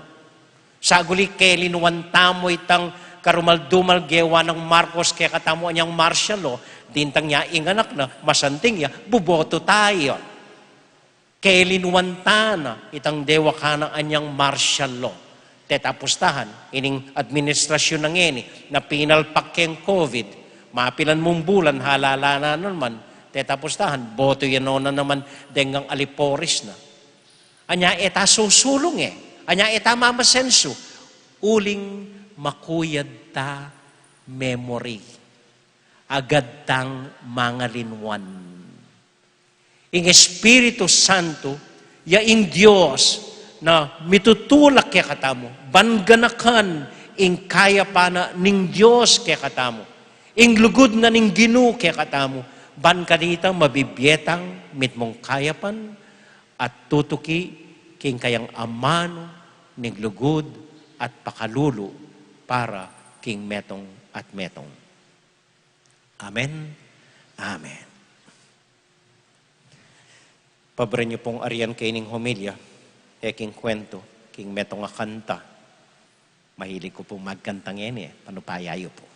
Saguli kelinwan tamu itang karumal-dumal gewa nang Marcos kekatamu anyang martial law, dintang ya ing anak na, masanting ya, buboto tayo. Kelinwan ta na itang dewakan a anyang martial law. Tetapustahan, ining administrasyun na ngeni na pinalpak keng COVID, mapilan mung bulan, halala na naman, tetapustahan, boto ya no na naman deng aliporis na. Anya e ta susulung e, anya e ta mamasensu, uling makuyad ta memory. Agad tang mangalinwan. Ing Espiritu Santo, ya ing Dios na mitutulak kekatamu, ban ganakan ing kayapan na ning Dios kekatamu, ing lugud na ning Ginu kekatamu, ban kanita mabibie tang mitmung kayapan at tutuki king kayang amanu ning lugud at pakalulu para king metung at metung. Amen. Amen. Pabren yu pung arian keni ing homilya, e king kwentu, king metung a kanta. Mahilig ku pung magkanta ngeni e, panupaya yu pu.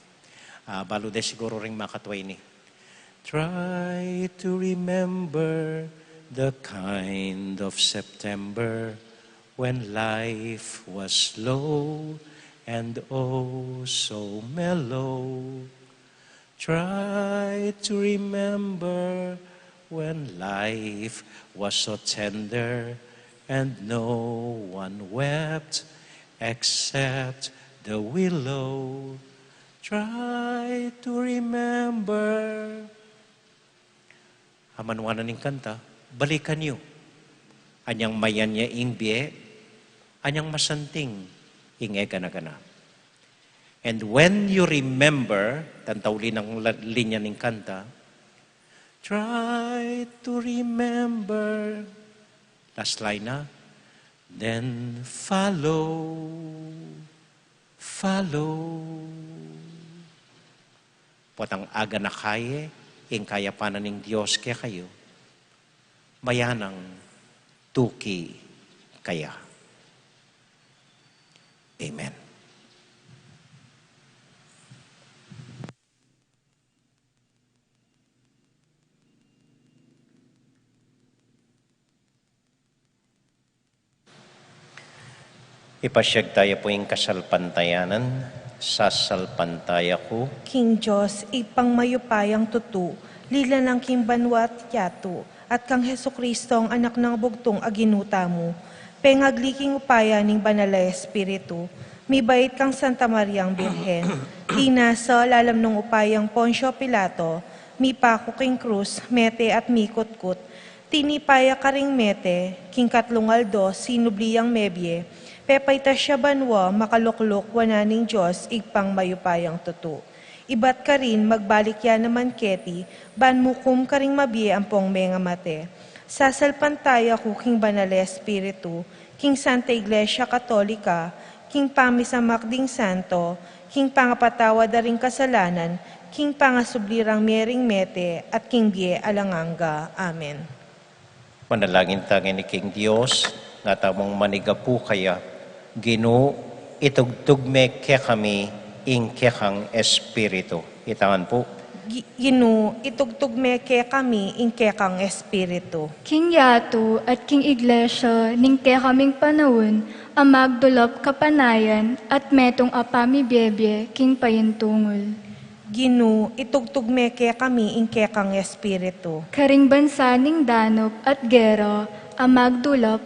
Ah, balu de siguru ring makatua ini. Try to remember the kind of September when life was slow and oh so mellow. Try to remember when life was so tender and no one wept except the willow. Try to remember. Amanuan na ning kanta, balikan yu. Anyang mayan ya ing bie, anyang masanting ing e gana-gana. And when you remember, tanta uli nang la-, linya ning kanta, try to remember. Last line na, then follow, follow. Potang aganaka ye ing kayapan na ning Dios kekayu, mayanang tuki kaya. Amen. Ipasyag taya pu ing kasalpantayanan. Sasalpantaya ku king Dios, Ibpang mayupayang tutu, linalang king banua at yatu, at kang Jesucristo, Anak nang bugtung a Ginu tamu, pengagli king upaya ning Banal a Espiritu, mibait kang Santa Mariang Birhen, binasa lalam nung upaya nang Poncio Pilato, mipaku king krus, mete at mikutkut, tinipa ya karing mete, king katlung aldo sinubli yang mebie, pepaitas ya banua, makalukluk wanan ning Dios, Ibpang mayupayang tutu. Ibat karin magbalik ya naman keti, ban mukum karing mabie ampong mengamate. Sasalpantaya ku king Banal a Espiritu, king Santa Iglesia Katolika, king pamisamak ding santo, king pangapatawad da ring kasalanan, king pangasubli rang mie ring mete, at king bie alang angga. Amen. Manalangin ta ngeni king Dios, nga tamung manigapu kaya, Ginu, itugtug me kekami ing kekang Espiritu. Itangan pu. Gi-, Ginu, itugtug me kekami ing kekang Espiritu. King yatu at king iglesia ning kekaming panaun, a magdulap kapanayan at metung a pamibiebie king payintungul. Ginu, itugtug me kekami ing kekang Espiritu. Karing bansa ning danup at gera, a magdulap,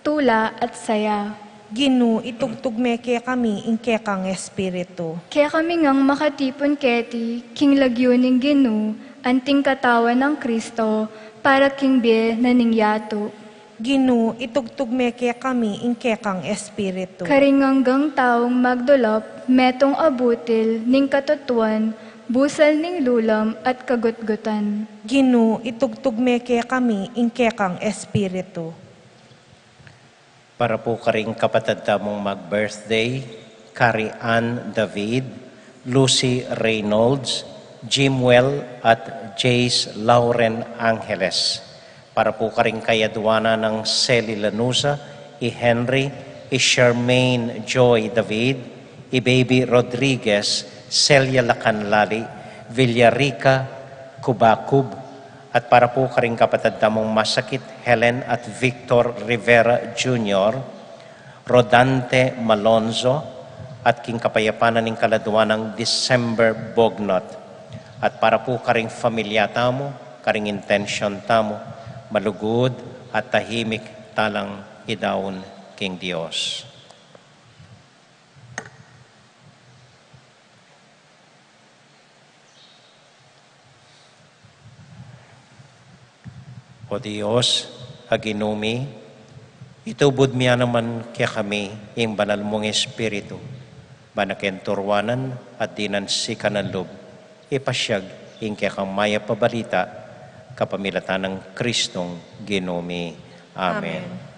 tula at saya. Ginu, itugtug me kekami ing kekang Espiritu. Kekami ngang makatipun keti, king lagyu ning Ginu, anting katawan nang Kristo, para king bie na ning yatu. Ginu, itugtug me kekami ing kekang Espiritu. Karing anggang taung magdulap, metung a butil ning katutuan, busal ning lulam at kagutgutan. Ginu, itugtug me kekami ing kekang Espiritu. Para pu karing kapatad tamung mag-birthday, Kari Ann David, Lucy Reynolds, Jimwell at Jace Lauren Angeles. Para pu karing kayaduanan nang Sally Lanuza, i Henry, i Charmaine Joy David, i Baby Rodriguez, Celia Lacanlali, Villarica Cubacub, at para pu karing kapatad tamung masakit, Helen at Victor Rivera Junior, Rodante Malonzo, at king kapayapan na ning kaladuan nang December Bognot, at para pu karing familia tamu, karing intensyon tamu, malugud at tahimik talang idaun king Dios. O Dios, a Ginu mi, itubud mi ya naman kekami ing banal mung Espiritu, ban aken turuanan at dinan sikanan lub, ipasiag ing kekang mayap a balita, kapamilatan nang Kristong Ginu mi. Amen. Amen.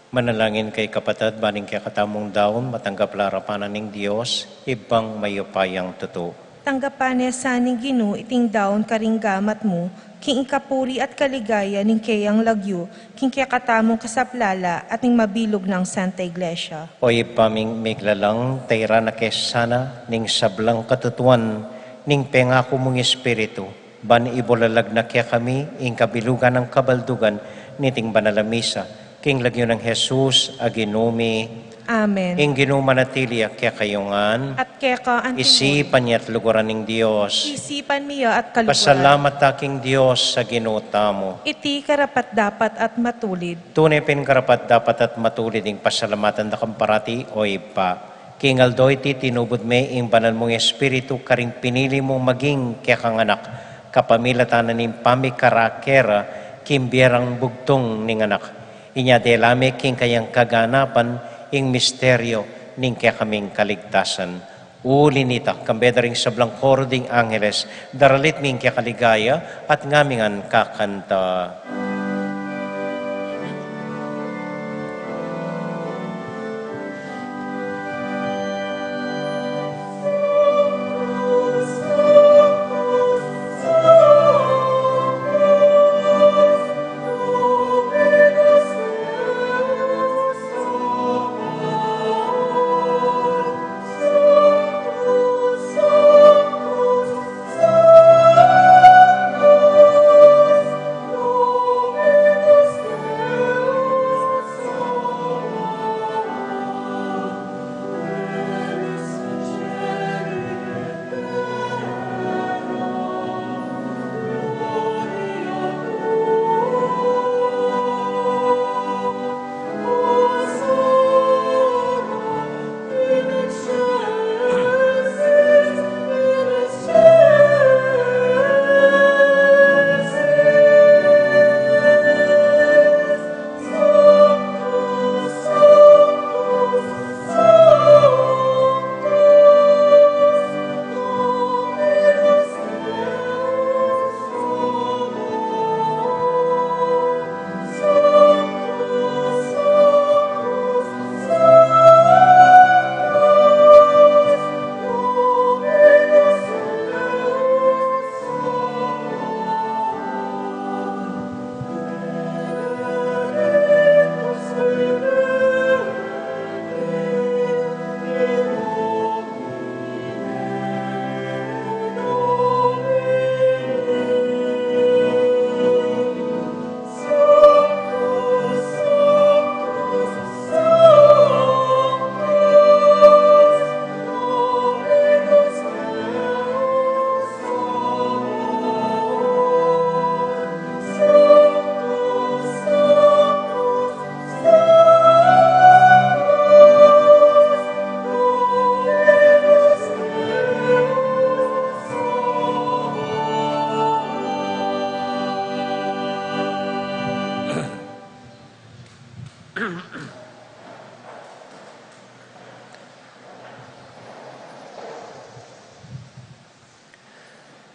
Manalangin kayu, kapatad, ban ing kekatamung daun matanggap la arapan na ning Dios, Ibpang mayupayang tutu. Tanggapan na sa ning Ginu iting daun karing gamat mu, king ikapuri at kaligaya ning keyang lagyu, king kekatamung kasaplalan at ning mabilug nang Santa Iglesia. O Ibpa ming miglalang, tairan na ke sana ning sablang katutuan ning pengaku mung Espiritu, ban ibulalag na kekami ing kabilugan nang kabaldugan niting banal a misa, king lagyu nang Jesus a Ginu mi. Amen. Ing Ginu manatili ya kekayu ngan. At keka antimurin. Isipan ya at luguran ning Dios. Isipan mi ya at kaluguran. Pasalamat ta king Dios a Ginu tamu. Iti karapat-dapat at matulid. Tune pin karapat-dapat at matulid ing pasalamatan da ka parati, O Ibpa. King aldo iti tinubud me ing banal mung Espiritu karing pinili mung maging kekang anak, kapamilatan na ning pamikara kera king bie rang bugtung ning anak. Inya dela me king kayang kaganapan ing misteryu ning kekaming kaligtasan. Uli nita, kambe da ring sablang koro ding angeles, daralit mi ing kekaligaya at ngami ngan kakanta.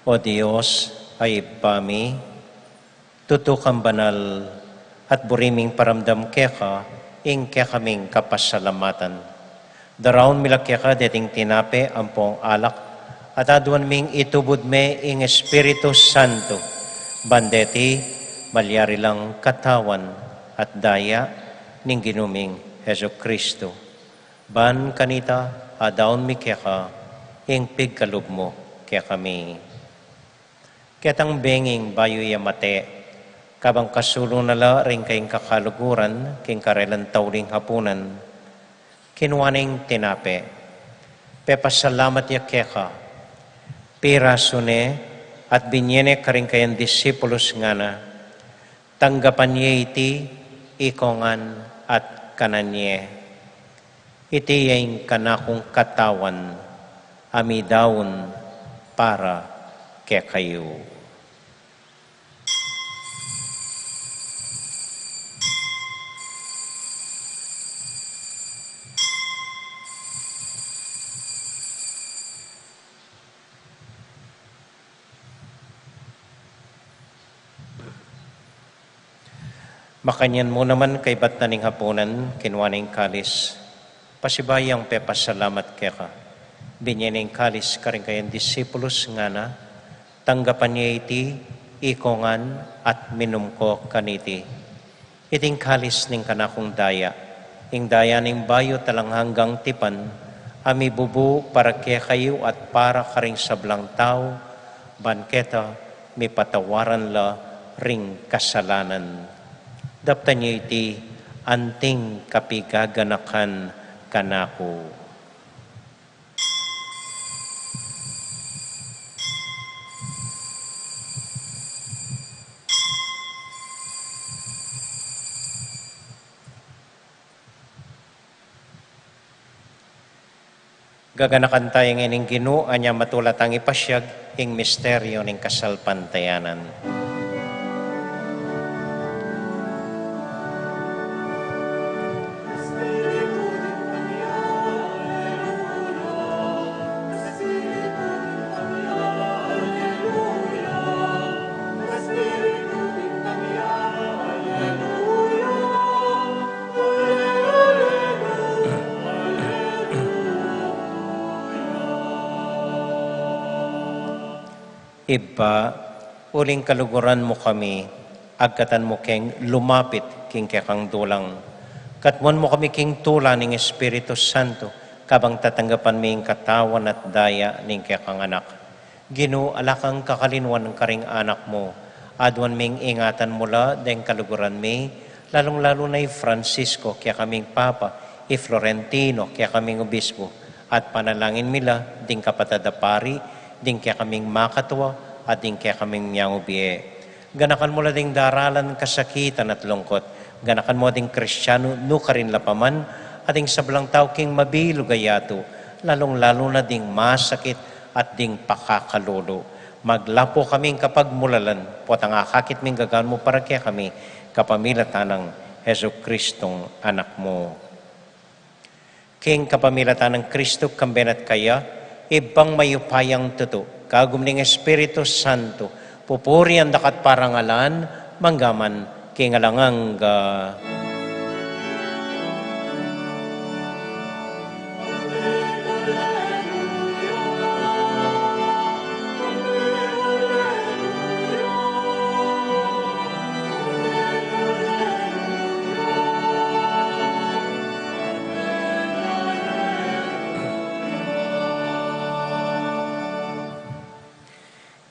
O Dios a Ibpa mi, tutu kang banal, at buri ming paramdam keka ing kekaming kapasalamatan. Daraun mi la keka deting tinape ampong alak, at aduan ming itubud me ing Espiritu Santo, ban deti malyari lang katawan at daya ning Ginu ming Jesucristo. Ban kanita, adaun mi keka ing pigkalub mu kekami. Ketang benging bayu ya mate, kabang kasulung na la ring kayang kakaluguran king karelang tauling hapunan, kinua neng tinape, pepasalamat ya keka, pirasu ne at binye ne karing kayang disipulus, ngana: Tanggapan ye iti, ikongan at kanan ye. Iti ya ing kanakung katawan a midaun para kekayu. Makanyan mu naman kaybat na ning hapunan, kinua ne ing kalis, pasibayu yang pepasalamat keka. Binye ne ing kalis karing kayang disipulus, ngana, tanggapan ye iti, ikongan, at minum ko kaniti. Iting kalis ning kanakung daya, ing daya ning bayu at alang anggang tipan, a mibubu para kekayu at para karing sablang tau, ban keta mipatawaran la ring kasalanan. Daptan yu iti anting kapigaganakan kanaku. Gaganakan taya ngeni ing Ginu, anya matula tang ipasiag ing misteryu ning kasalpantayanan. Ibpa, uling kaluguran mu kami, agkatan mu keng lumapit king kekang dulang. Katmuan mu kami king tula ning Espiritu Santo, kabang tatanggapan mi ing katawan at daya ning kekang Anak. Ginu, ala kang kakalinuan karing anak mu. Aduan ming ingatan mu la deng kaluguran mi, lalung-lalu na i Francisco, kekaming Papa, i Florentino, kekaming Obispo, at panalangin mi la ding kapatad a pari, ding kekaming makatua, at ding kekaming miyang ubie. Ganakan mu la ding daralan, kasakitan at lungkut. Ganakan mu ding Kristianu nukarin la pa man, at ding sablang tau king mabilug a yatu, lalung-lalu na ding masakit at ding pakakalulu. Maglapu kaming kapagmulalan, potang akakit ming gagan mu para kekami, kapamilatan nang Jesucristong Anak mu. King kapamilatan nang Kristo, kambe na at kaya, Ibpang mayupayang tutu, kagum ning Espiritu Santo, pupurian da ka at parangalan, mangga man king alang angga.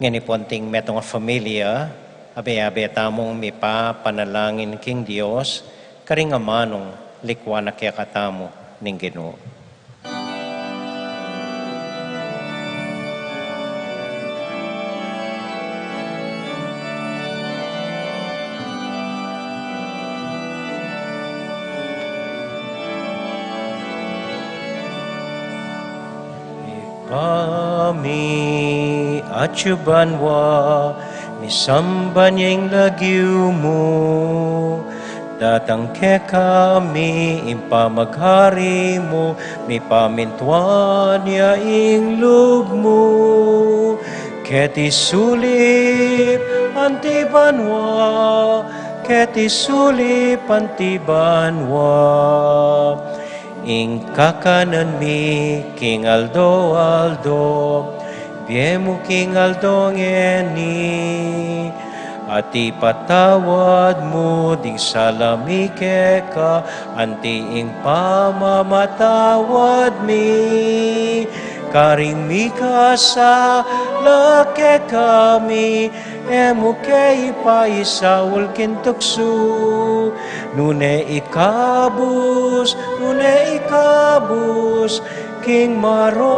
Ngeni pu anting metung a familia, abe-abe tamung mipapanalangin king Dios, karing amanung likuan na kekatamu ning Ginu. Ibpa mi, atsu ka banua, misamban ya ing lagyu mu, datang kekami ing pamaghari mu, mipamintuan ya ing lub mu, keti sulip anti banua, keti sulip anti banua. Ing kakanan mi king aldo-aldo, ibie mu king aldo ngeni, at ipatawad mu ding sala mi keka, anti ing pamamatawad mi karing mikasala kekami, e mu ke ipaisaul king tuksu, nune ikabus, nune ikabus king marok.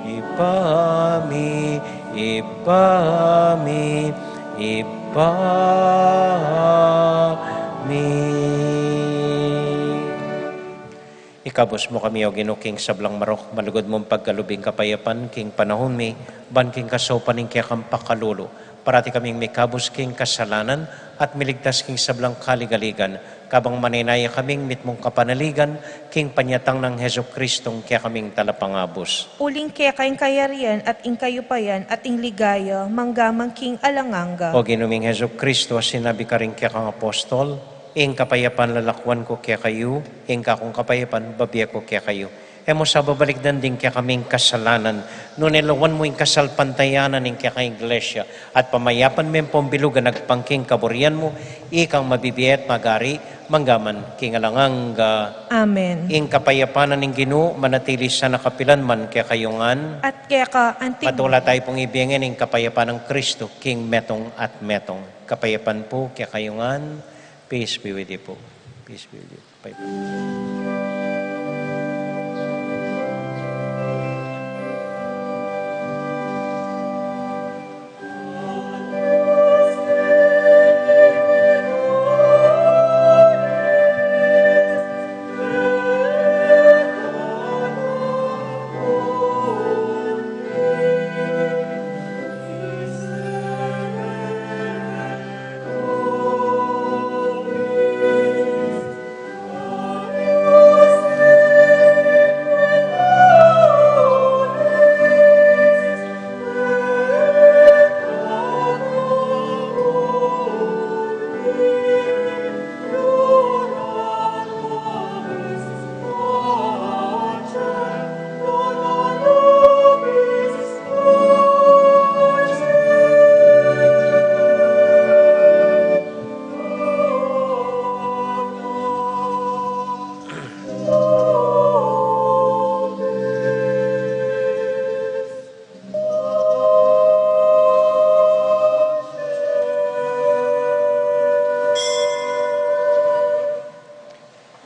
Ibpa mi, Ibpa mi, Ibpa mi. Ikabus mu kami, O Ginu, king sablang marok, malugud mung pagkalub ing kapayapan king panahun mi, ban king kasaupan ning kekang pakalulu, parati kaming mikabus king kasalanan at miligtas king sablang kaligaligan, Kabang manenaya kaming mitmung kapanaligan, king panyatang nang Jesucristong kekaming talapangabus. Uling keka ing kayarian at ing kayupayan at ing ligaya, manggaman king alang angga. O Ginu ming Jesucristo, a sinabi karing kekang apostol, ing kapayapan lalakwan ku kekayu, ing kakung kapayapan babie ku kekayu. E mu sa babalikdan ding kekaming kasalanan, nune lawan mu ing kasalpantayanan ning kekang Iglesia, at pamayapan me pung bilug a agpang king kaburian mu, ikang mabibie at magari, manggaman king alang angga. Amen. Ing kapayapan ning Ginu, manatili sana kapilan man kekayu ngan. At keka anti. Patula tayu pung ibie ngan ing kapayapan nang Kristo, king metung at metung. Kapayapan pu kekayu ngan. Peace be with you po. Peace be with you. Bye-bye.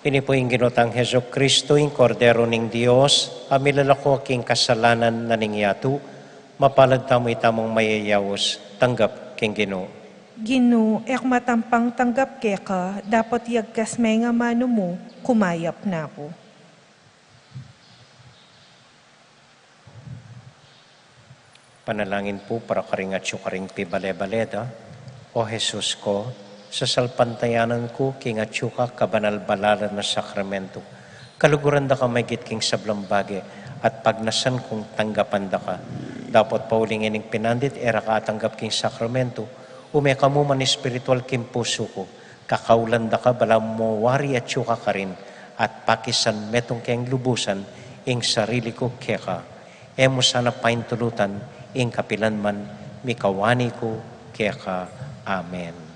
Ini pu ing Ginu tang Jesucristo, ing Kordero ning Dios, a milalako king kasalanan na ning yatu. Mapalad tamu itamung mayayaus, tanggap king Ginu. Ginu, e ku matampang tanggap keka, dapot yagkas me ing amanu mu, kumayap na pu. Panalangin pu para karing atyu karing pibale-bale da. O Jesus ko, sasalpantayanan ku king atyu ka kabanal-banalan a sakramento, kaluguran da ka maigit king sablang bage, at pagnasan kung tanggapan da ka. Dapot pauli ngening pinandit e ra ka atanggap king sakramento, ume ka mu man espiritual king pusu ku. Kakaulan da ka balamu wari atyu ka karin, at pakisan metung keng lubusan ing sarili ku keka. E mu sana paintulutan ing kapilan man, mikawani ku keka. Amen.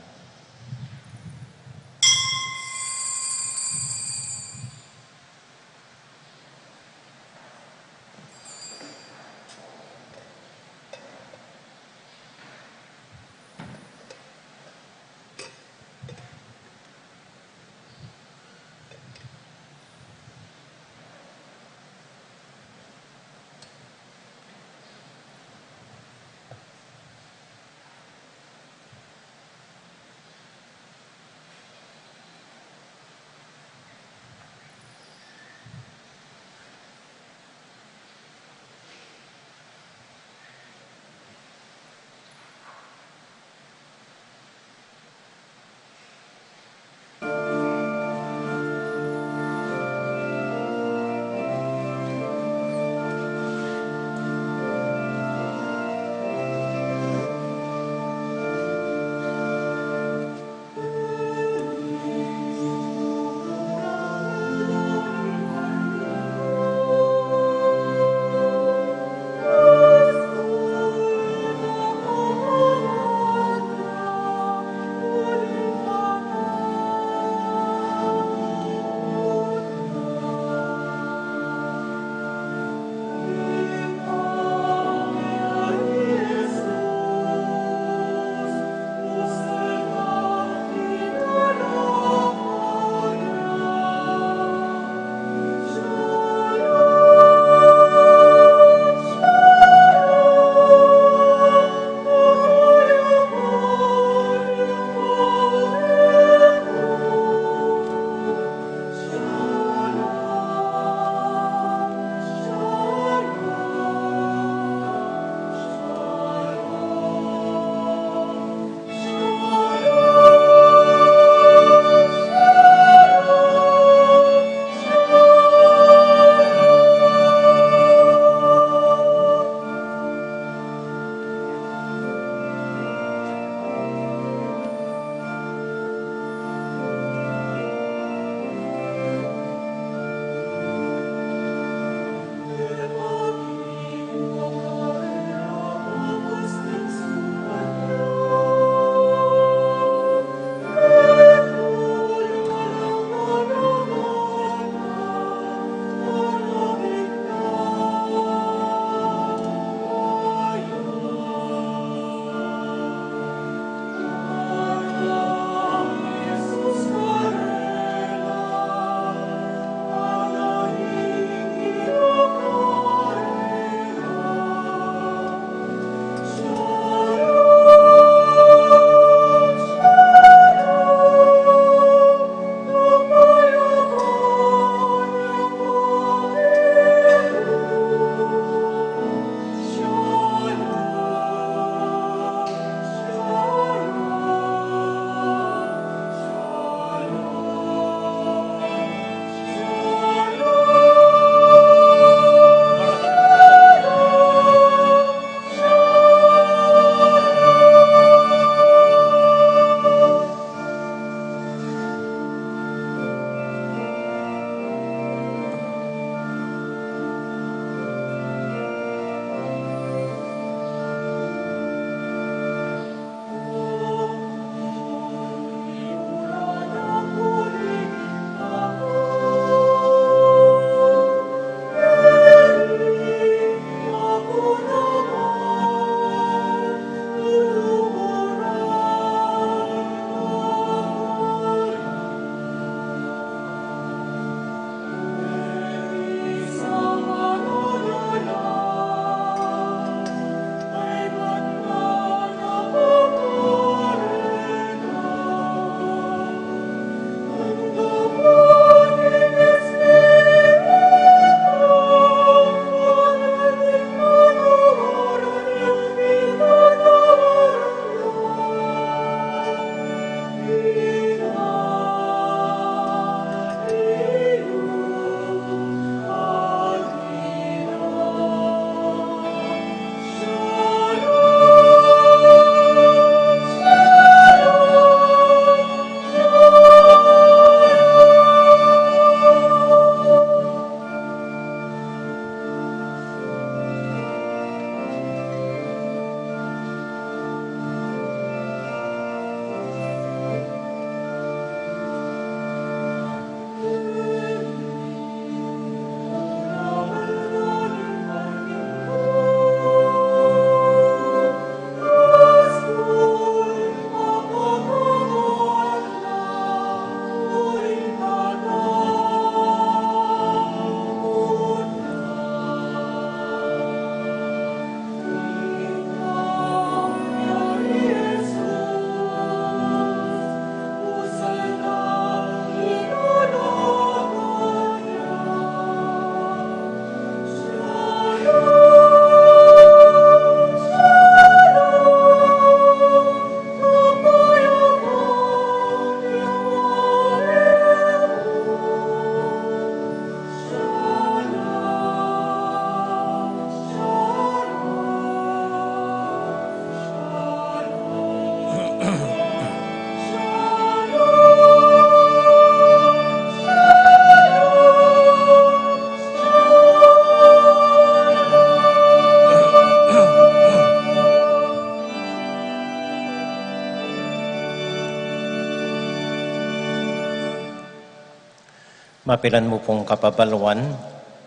Mapilan mu pung kapabaluan,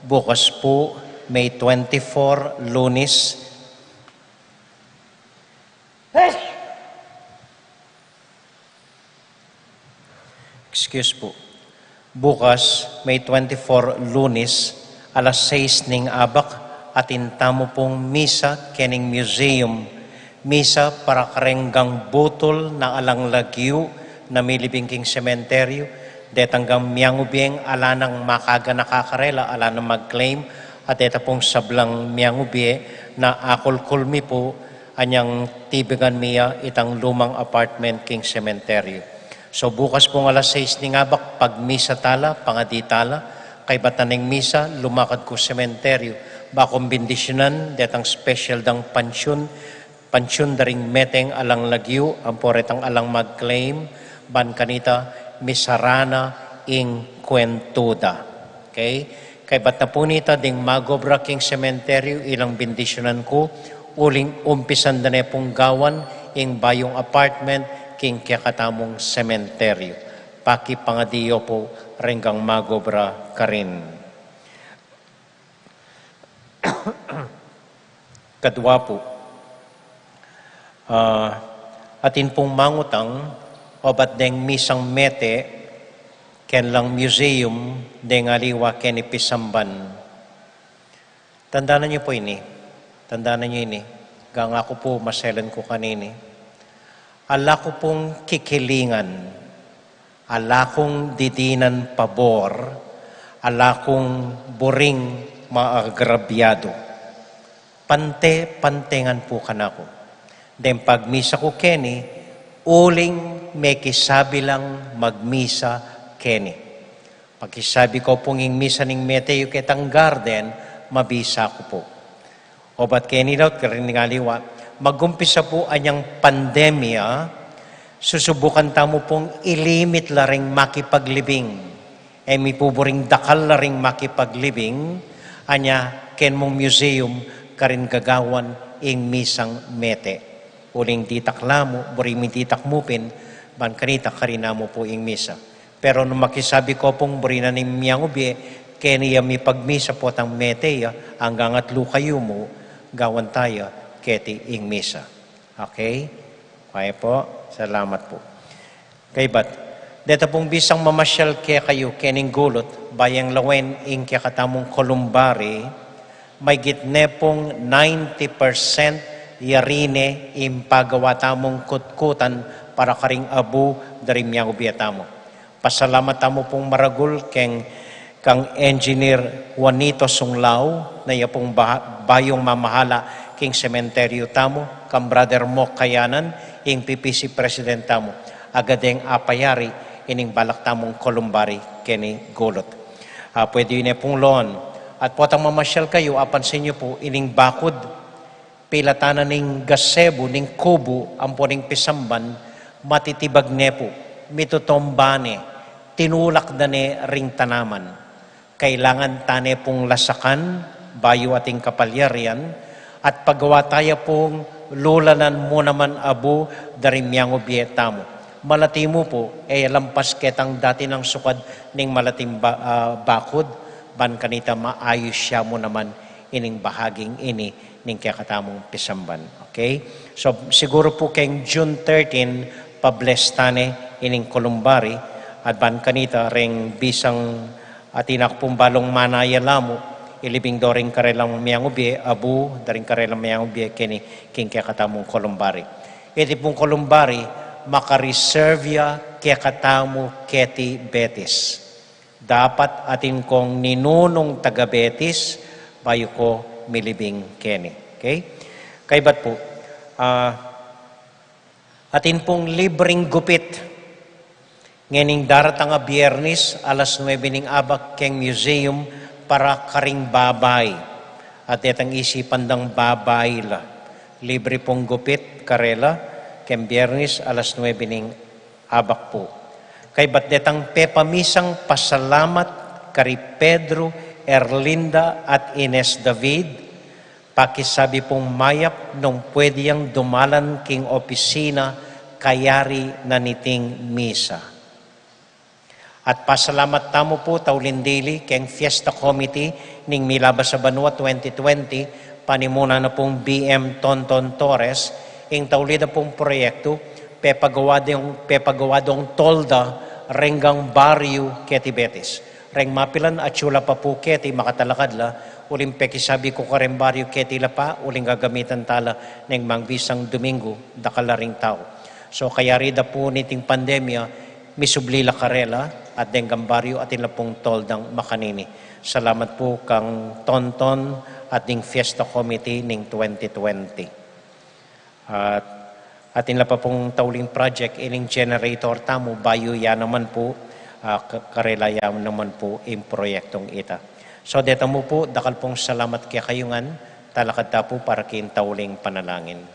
bukas pu, May twenty-four, Lunes. Excuse pu. Bukas, May twenty-four, Lunes, alas sais ning abak, atin tamu pung misa kening museum. Misa para kareng butul na alang lagyu na milibing king sementeryu, detang miangubie ala nang makaganaka karela, ala nang mag-claim, at deta pung sablang miangubie na akulkul mi pu, anyang tibigan mi ya itang lumang apartment king sementeryu. So, bukas pung alas sais ning abak, pagmisa tala, pangadi tala, kaybat na ning misa, lumakad ku sementeryu, ba kung bendisyunan detang special dang pansyun, pansyun da ring meteng alang lagyu, ampo retang alang mag-claim, ban kanita, misara na ing kwentu da. Okay? Kaybat na pu nita, ding mag-obra king sementeryu, ilang bendisyunan ku, uling umpisan da ne pung gawan ing bayung apartment king kekatamung sementeryu. Pakipangadi yu pu reng mag-obra karin. Kadua pu, ah, atin pung mangutang, obat deng misang mete, ken lang museum, deng aliwa keni pisamban. Tandanan yu pu ini. Tandanan yu ini. Ganga ku pu, maselan ku kanini. Ala ku pung kikilingan. Ala kung didinan pabor. Ala kung buring maagrabyadu. Pante-pantengan pu kanaku. Deng pagmisa ku keni, uling mekisabi lang magmisa keni. Pakisabi ku pung ing misa ning mete yu ketang garden, mabisa ku pu. Obat keni laut karin ding aliwa, magumpisa pu anyang pandemya, susubukan tamu pung ilimit la ring makipaglibing. E mi pu buring dakal la ring makipaglibing, anya ken mung museum karin gagawan ing misang mete. Uling ditak la mu, buri mi ditak mu pin, ban kanita karin na mu pu ing misa. Pero nung makisabi ku pung buri na ning miangubie, keni ya mipagmisa potang mete ya, anggang atlu kayu mu, gawan taya keti ing misa. Okay? Kaya pu, salamat pu. Kaybat, deta pung bisang mamasyal kekayu kening gulut, ba yang lawen ing kekatamung kolumbari, maygit ne pung ninety percent yari ne ing pagawa tamung kutkutan para karing abu da ring miangubie tamu. Pasalamat tamu pung maragul keng kang Engineer Juanito Sunglao, na iya pung ba-, bayung mamahala king sementeryu tamu, kang Brother Mok Kayanan, ing P P C President tamu, agad deng apayari ining balak tamung kolumbari keni gulut. Ah, pwede yu ne pung loan. At potang mamasyal kayu, apansin yu pu, ining bakud, pilatan na ning gazebo, ning kubo, ampo ning pisamban, matitibag ne pu, mitutumba ne, tinulak da ne ring tanaman. Kailangan ta ne pung lasakan, bayu atin kapalyarian, at pagawa taya pung lulanan mu naman abu da ring miangubie tamu. Malati mu pu, e lampas ketang dati nang sukad ning malating ba-, ah, bakud, ban kanita maayus ya mu naman ining bahaging ini ning kekatamung pisamban. Okay? So, siguru pu keng June thirteen, pa-bless ta ne ining kolumbari, at ban kanita reng bisang atin aku pung balung manaya la mu, ilibing do ring karelang miangubie, abu da ring karelang miangubie keni king kekatamung kolumbari. Iti pung kolumbari, maka-reserve ya kekatamu keti Betis. Dapat atin kong ninunung taga-Betis, bayu ko milibing keni. Okay? Kaybat pu, ah, atin pung libreng gupit. Ngening daratang a Biyernes, alas nuebe ning abak keng museum para karing babai. At detang isipan dang babai la. Libre pung gupit karela, keng Biyernes, alas nuebe ning abak pu. Kaybat detang pepamisang pasalamat kari Pedro, Erlinda, at Ines David, pakisabi pung mayap nung pwede yang dumalan king opisina kayari na niting misa. At pasalamat tamu pu, tauli dili, keng Fiesta Committee ning Milabas a Banua twenty twenty, panimuna na pung B M Tonton Torres, ing tauli da pung proyektu, pepagawa dong, pepagawa dong tolda reng gang baryu keti Betis. Reng mapilan atyu la pa pu keti makatalakad la, uling pekisabi ku kareng baryu keti la pa, uling gagamitan tala neng mang bisang Duminggu, dakal la ring tau. So, kayari da pu niting pandemya, misubli la karela, at deng gang baryu, atin la pung toldang makanini. Salamat pu kang Tonton at ding Fiesta Committee ning twenty twenty. At atin la pa pung tauling project, ining generator tamu, bayu ya naman pu, ah, ka-, karela ya naman pu ing proyektong ita. So, deta mu pu, dakal pung salamat kekayu ngan, talakad ta pu para king tauling panalangin.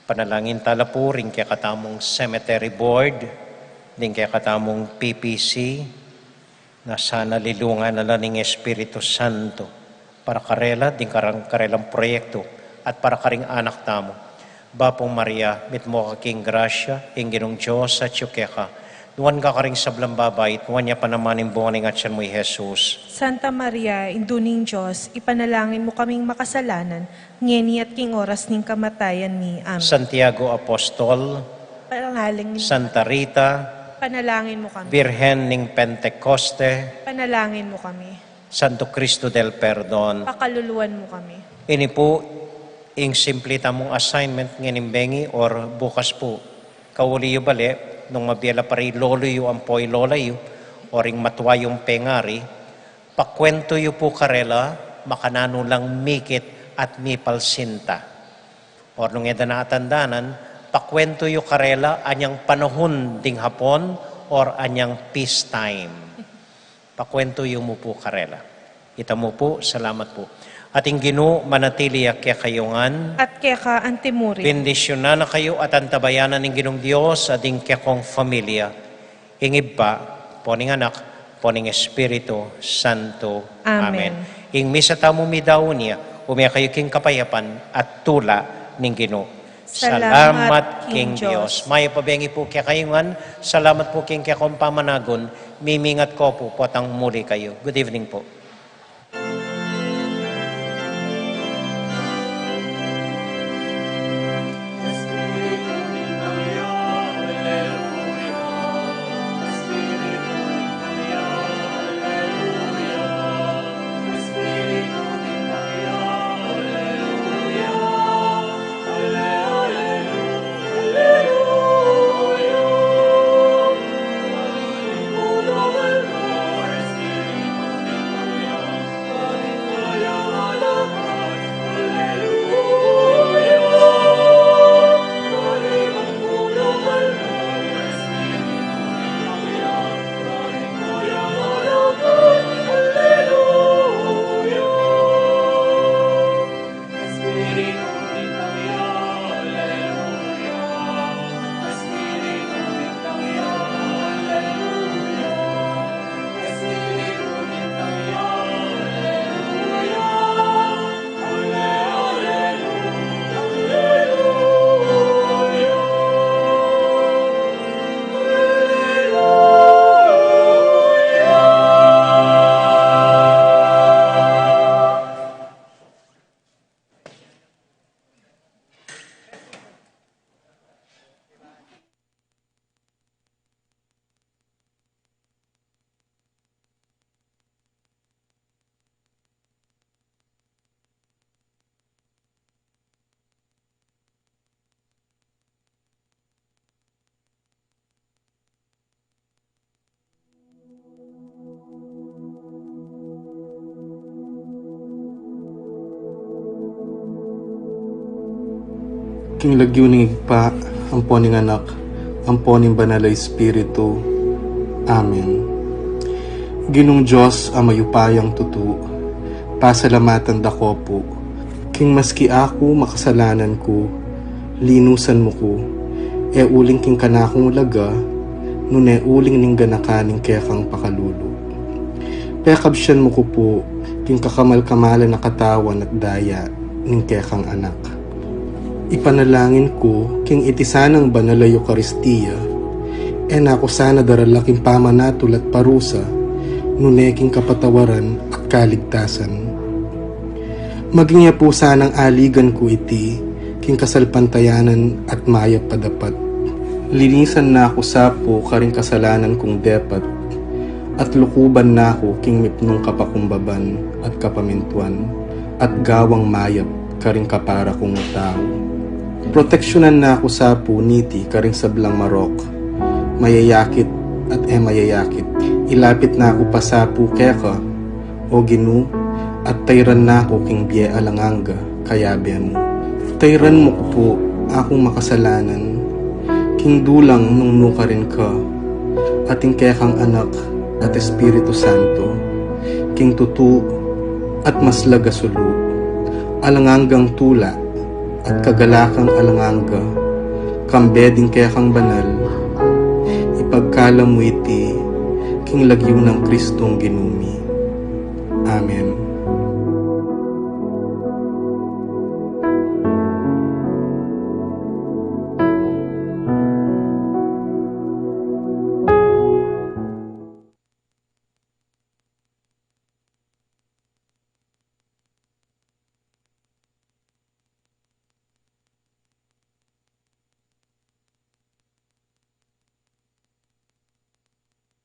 Panalangin tala pu ring kekatamung cemetery board, ding kekatamung P P C, na sana lilungan na la ning Espiritu Santo para karela, ding karang karelang proyektu, at para karing anak tamu. Bapu Maria, mitmu ka king grasya, ing Ginung Dios atyu keka. Nuan ka karing sablang babai, at nuan ya pa naman ing bunga ning atyan mu, i Jesus. Santa Maria, Indu ning Dios, ipanalangin mu kaming makasalanan, ngeni at king oras ning kamatayan mi. Amen. Santiago Apostol, panalangin, Santa Rita, panalangin mu kami. Birhen ning Pentecoste, panalangin mu kami. Santo Cristo del Perdon, pakaluluan mu kami. Ini pu ing simple tamung assignment ngening bengi or bukas pu. Kauli yu bale, nung mabie la pa ri lolo yu ampo i lola yu, o ring matua yung pengari, pakuwentu yu pu karela, makananu lang mikit at mipalsinta. Or nung e da na atandanan, pakuwentu yu karela anyang panahun ding hapon or anyang peace time. Pakuwentu yu mu pu karela. Ita mu pu, salamat pu. At ing Ginu manatili ya kekayu ngan. At keka antimurin. Bendisyunan na kayu at antabayanan ning Ginung Dios at ing kekong familia. Ing Ibpa, ampo ning Anak, ampo ning Espiritu Santo. Amen. Amen. Ing misa tamu midaun ya, ume kayu king kapayapan at tula ning Ginu. Salamat king Dios. Mayap a bengi pu kekayu ngan, salamat pu king kekong pamanagun, mimingat ko pu potang muli kayu. Good evening pu. King lagyu ning Ibpa, ampo ning Anak, ampo ning Banal a Espiritu. Amen. Ginung Dios a mayupayang tutu, pasalamatan da ko pu, king maski aku makasalanan ku, linusan mu ku, e uling king kanakung laga, nune uling ning ganakan ning kekang pakalulu. Pekabsian mu ku pu, king kakamal-kamalan a katawan at daya ning kekang Anak. Ipanalangin ku king iti sanang banal a Eukaristia, e na ku sana darala king pamanatul at parusa, nune king kapatawaran at kaligtasan. Maging ya pu sanang aligan ku iti king kasalpantayanan at mayap a dapat. Linisan na ku sa pu karing kasalanan kung depat, at lukuban na ku king mipnung kapakumbaban at kapamintuan, at gawang mayap karing kapara kung tau. Proteksyunan na ku sa pu niti karing sablang marok, mayayakit at e mayayakit. Ilapit na ku pa sa pu keka, O Ginu, at tayran na ku king bie alang angga, kayabe mu. Tayran mu ku pu akung makasalanan, king dulang nung nukarin ka, at ing kekang Anak at Espiritu Santo, king tutu at maslag a sulu, alang anggang tula at kagalakang alang angga, kambe ding kekang banal, ipagkalam mu iti king lagyu nang Kristong Ginu mi. Amen.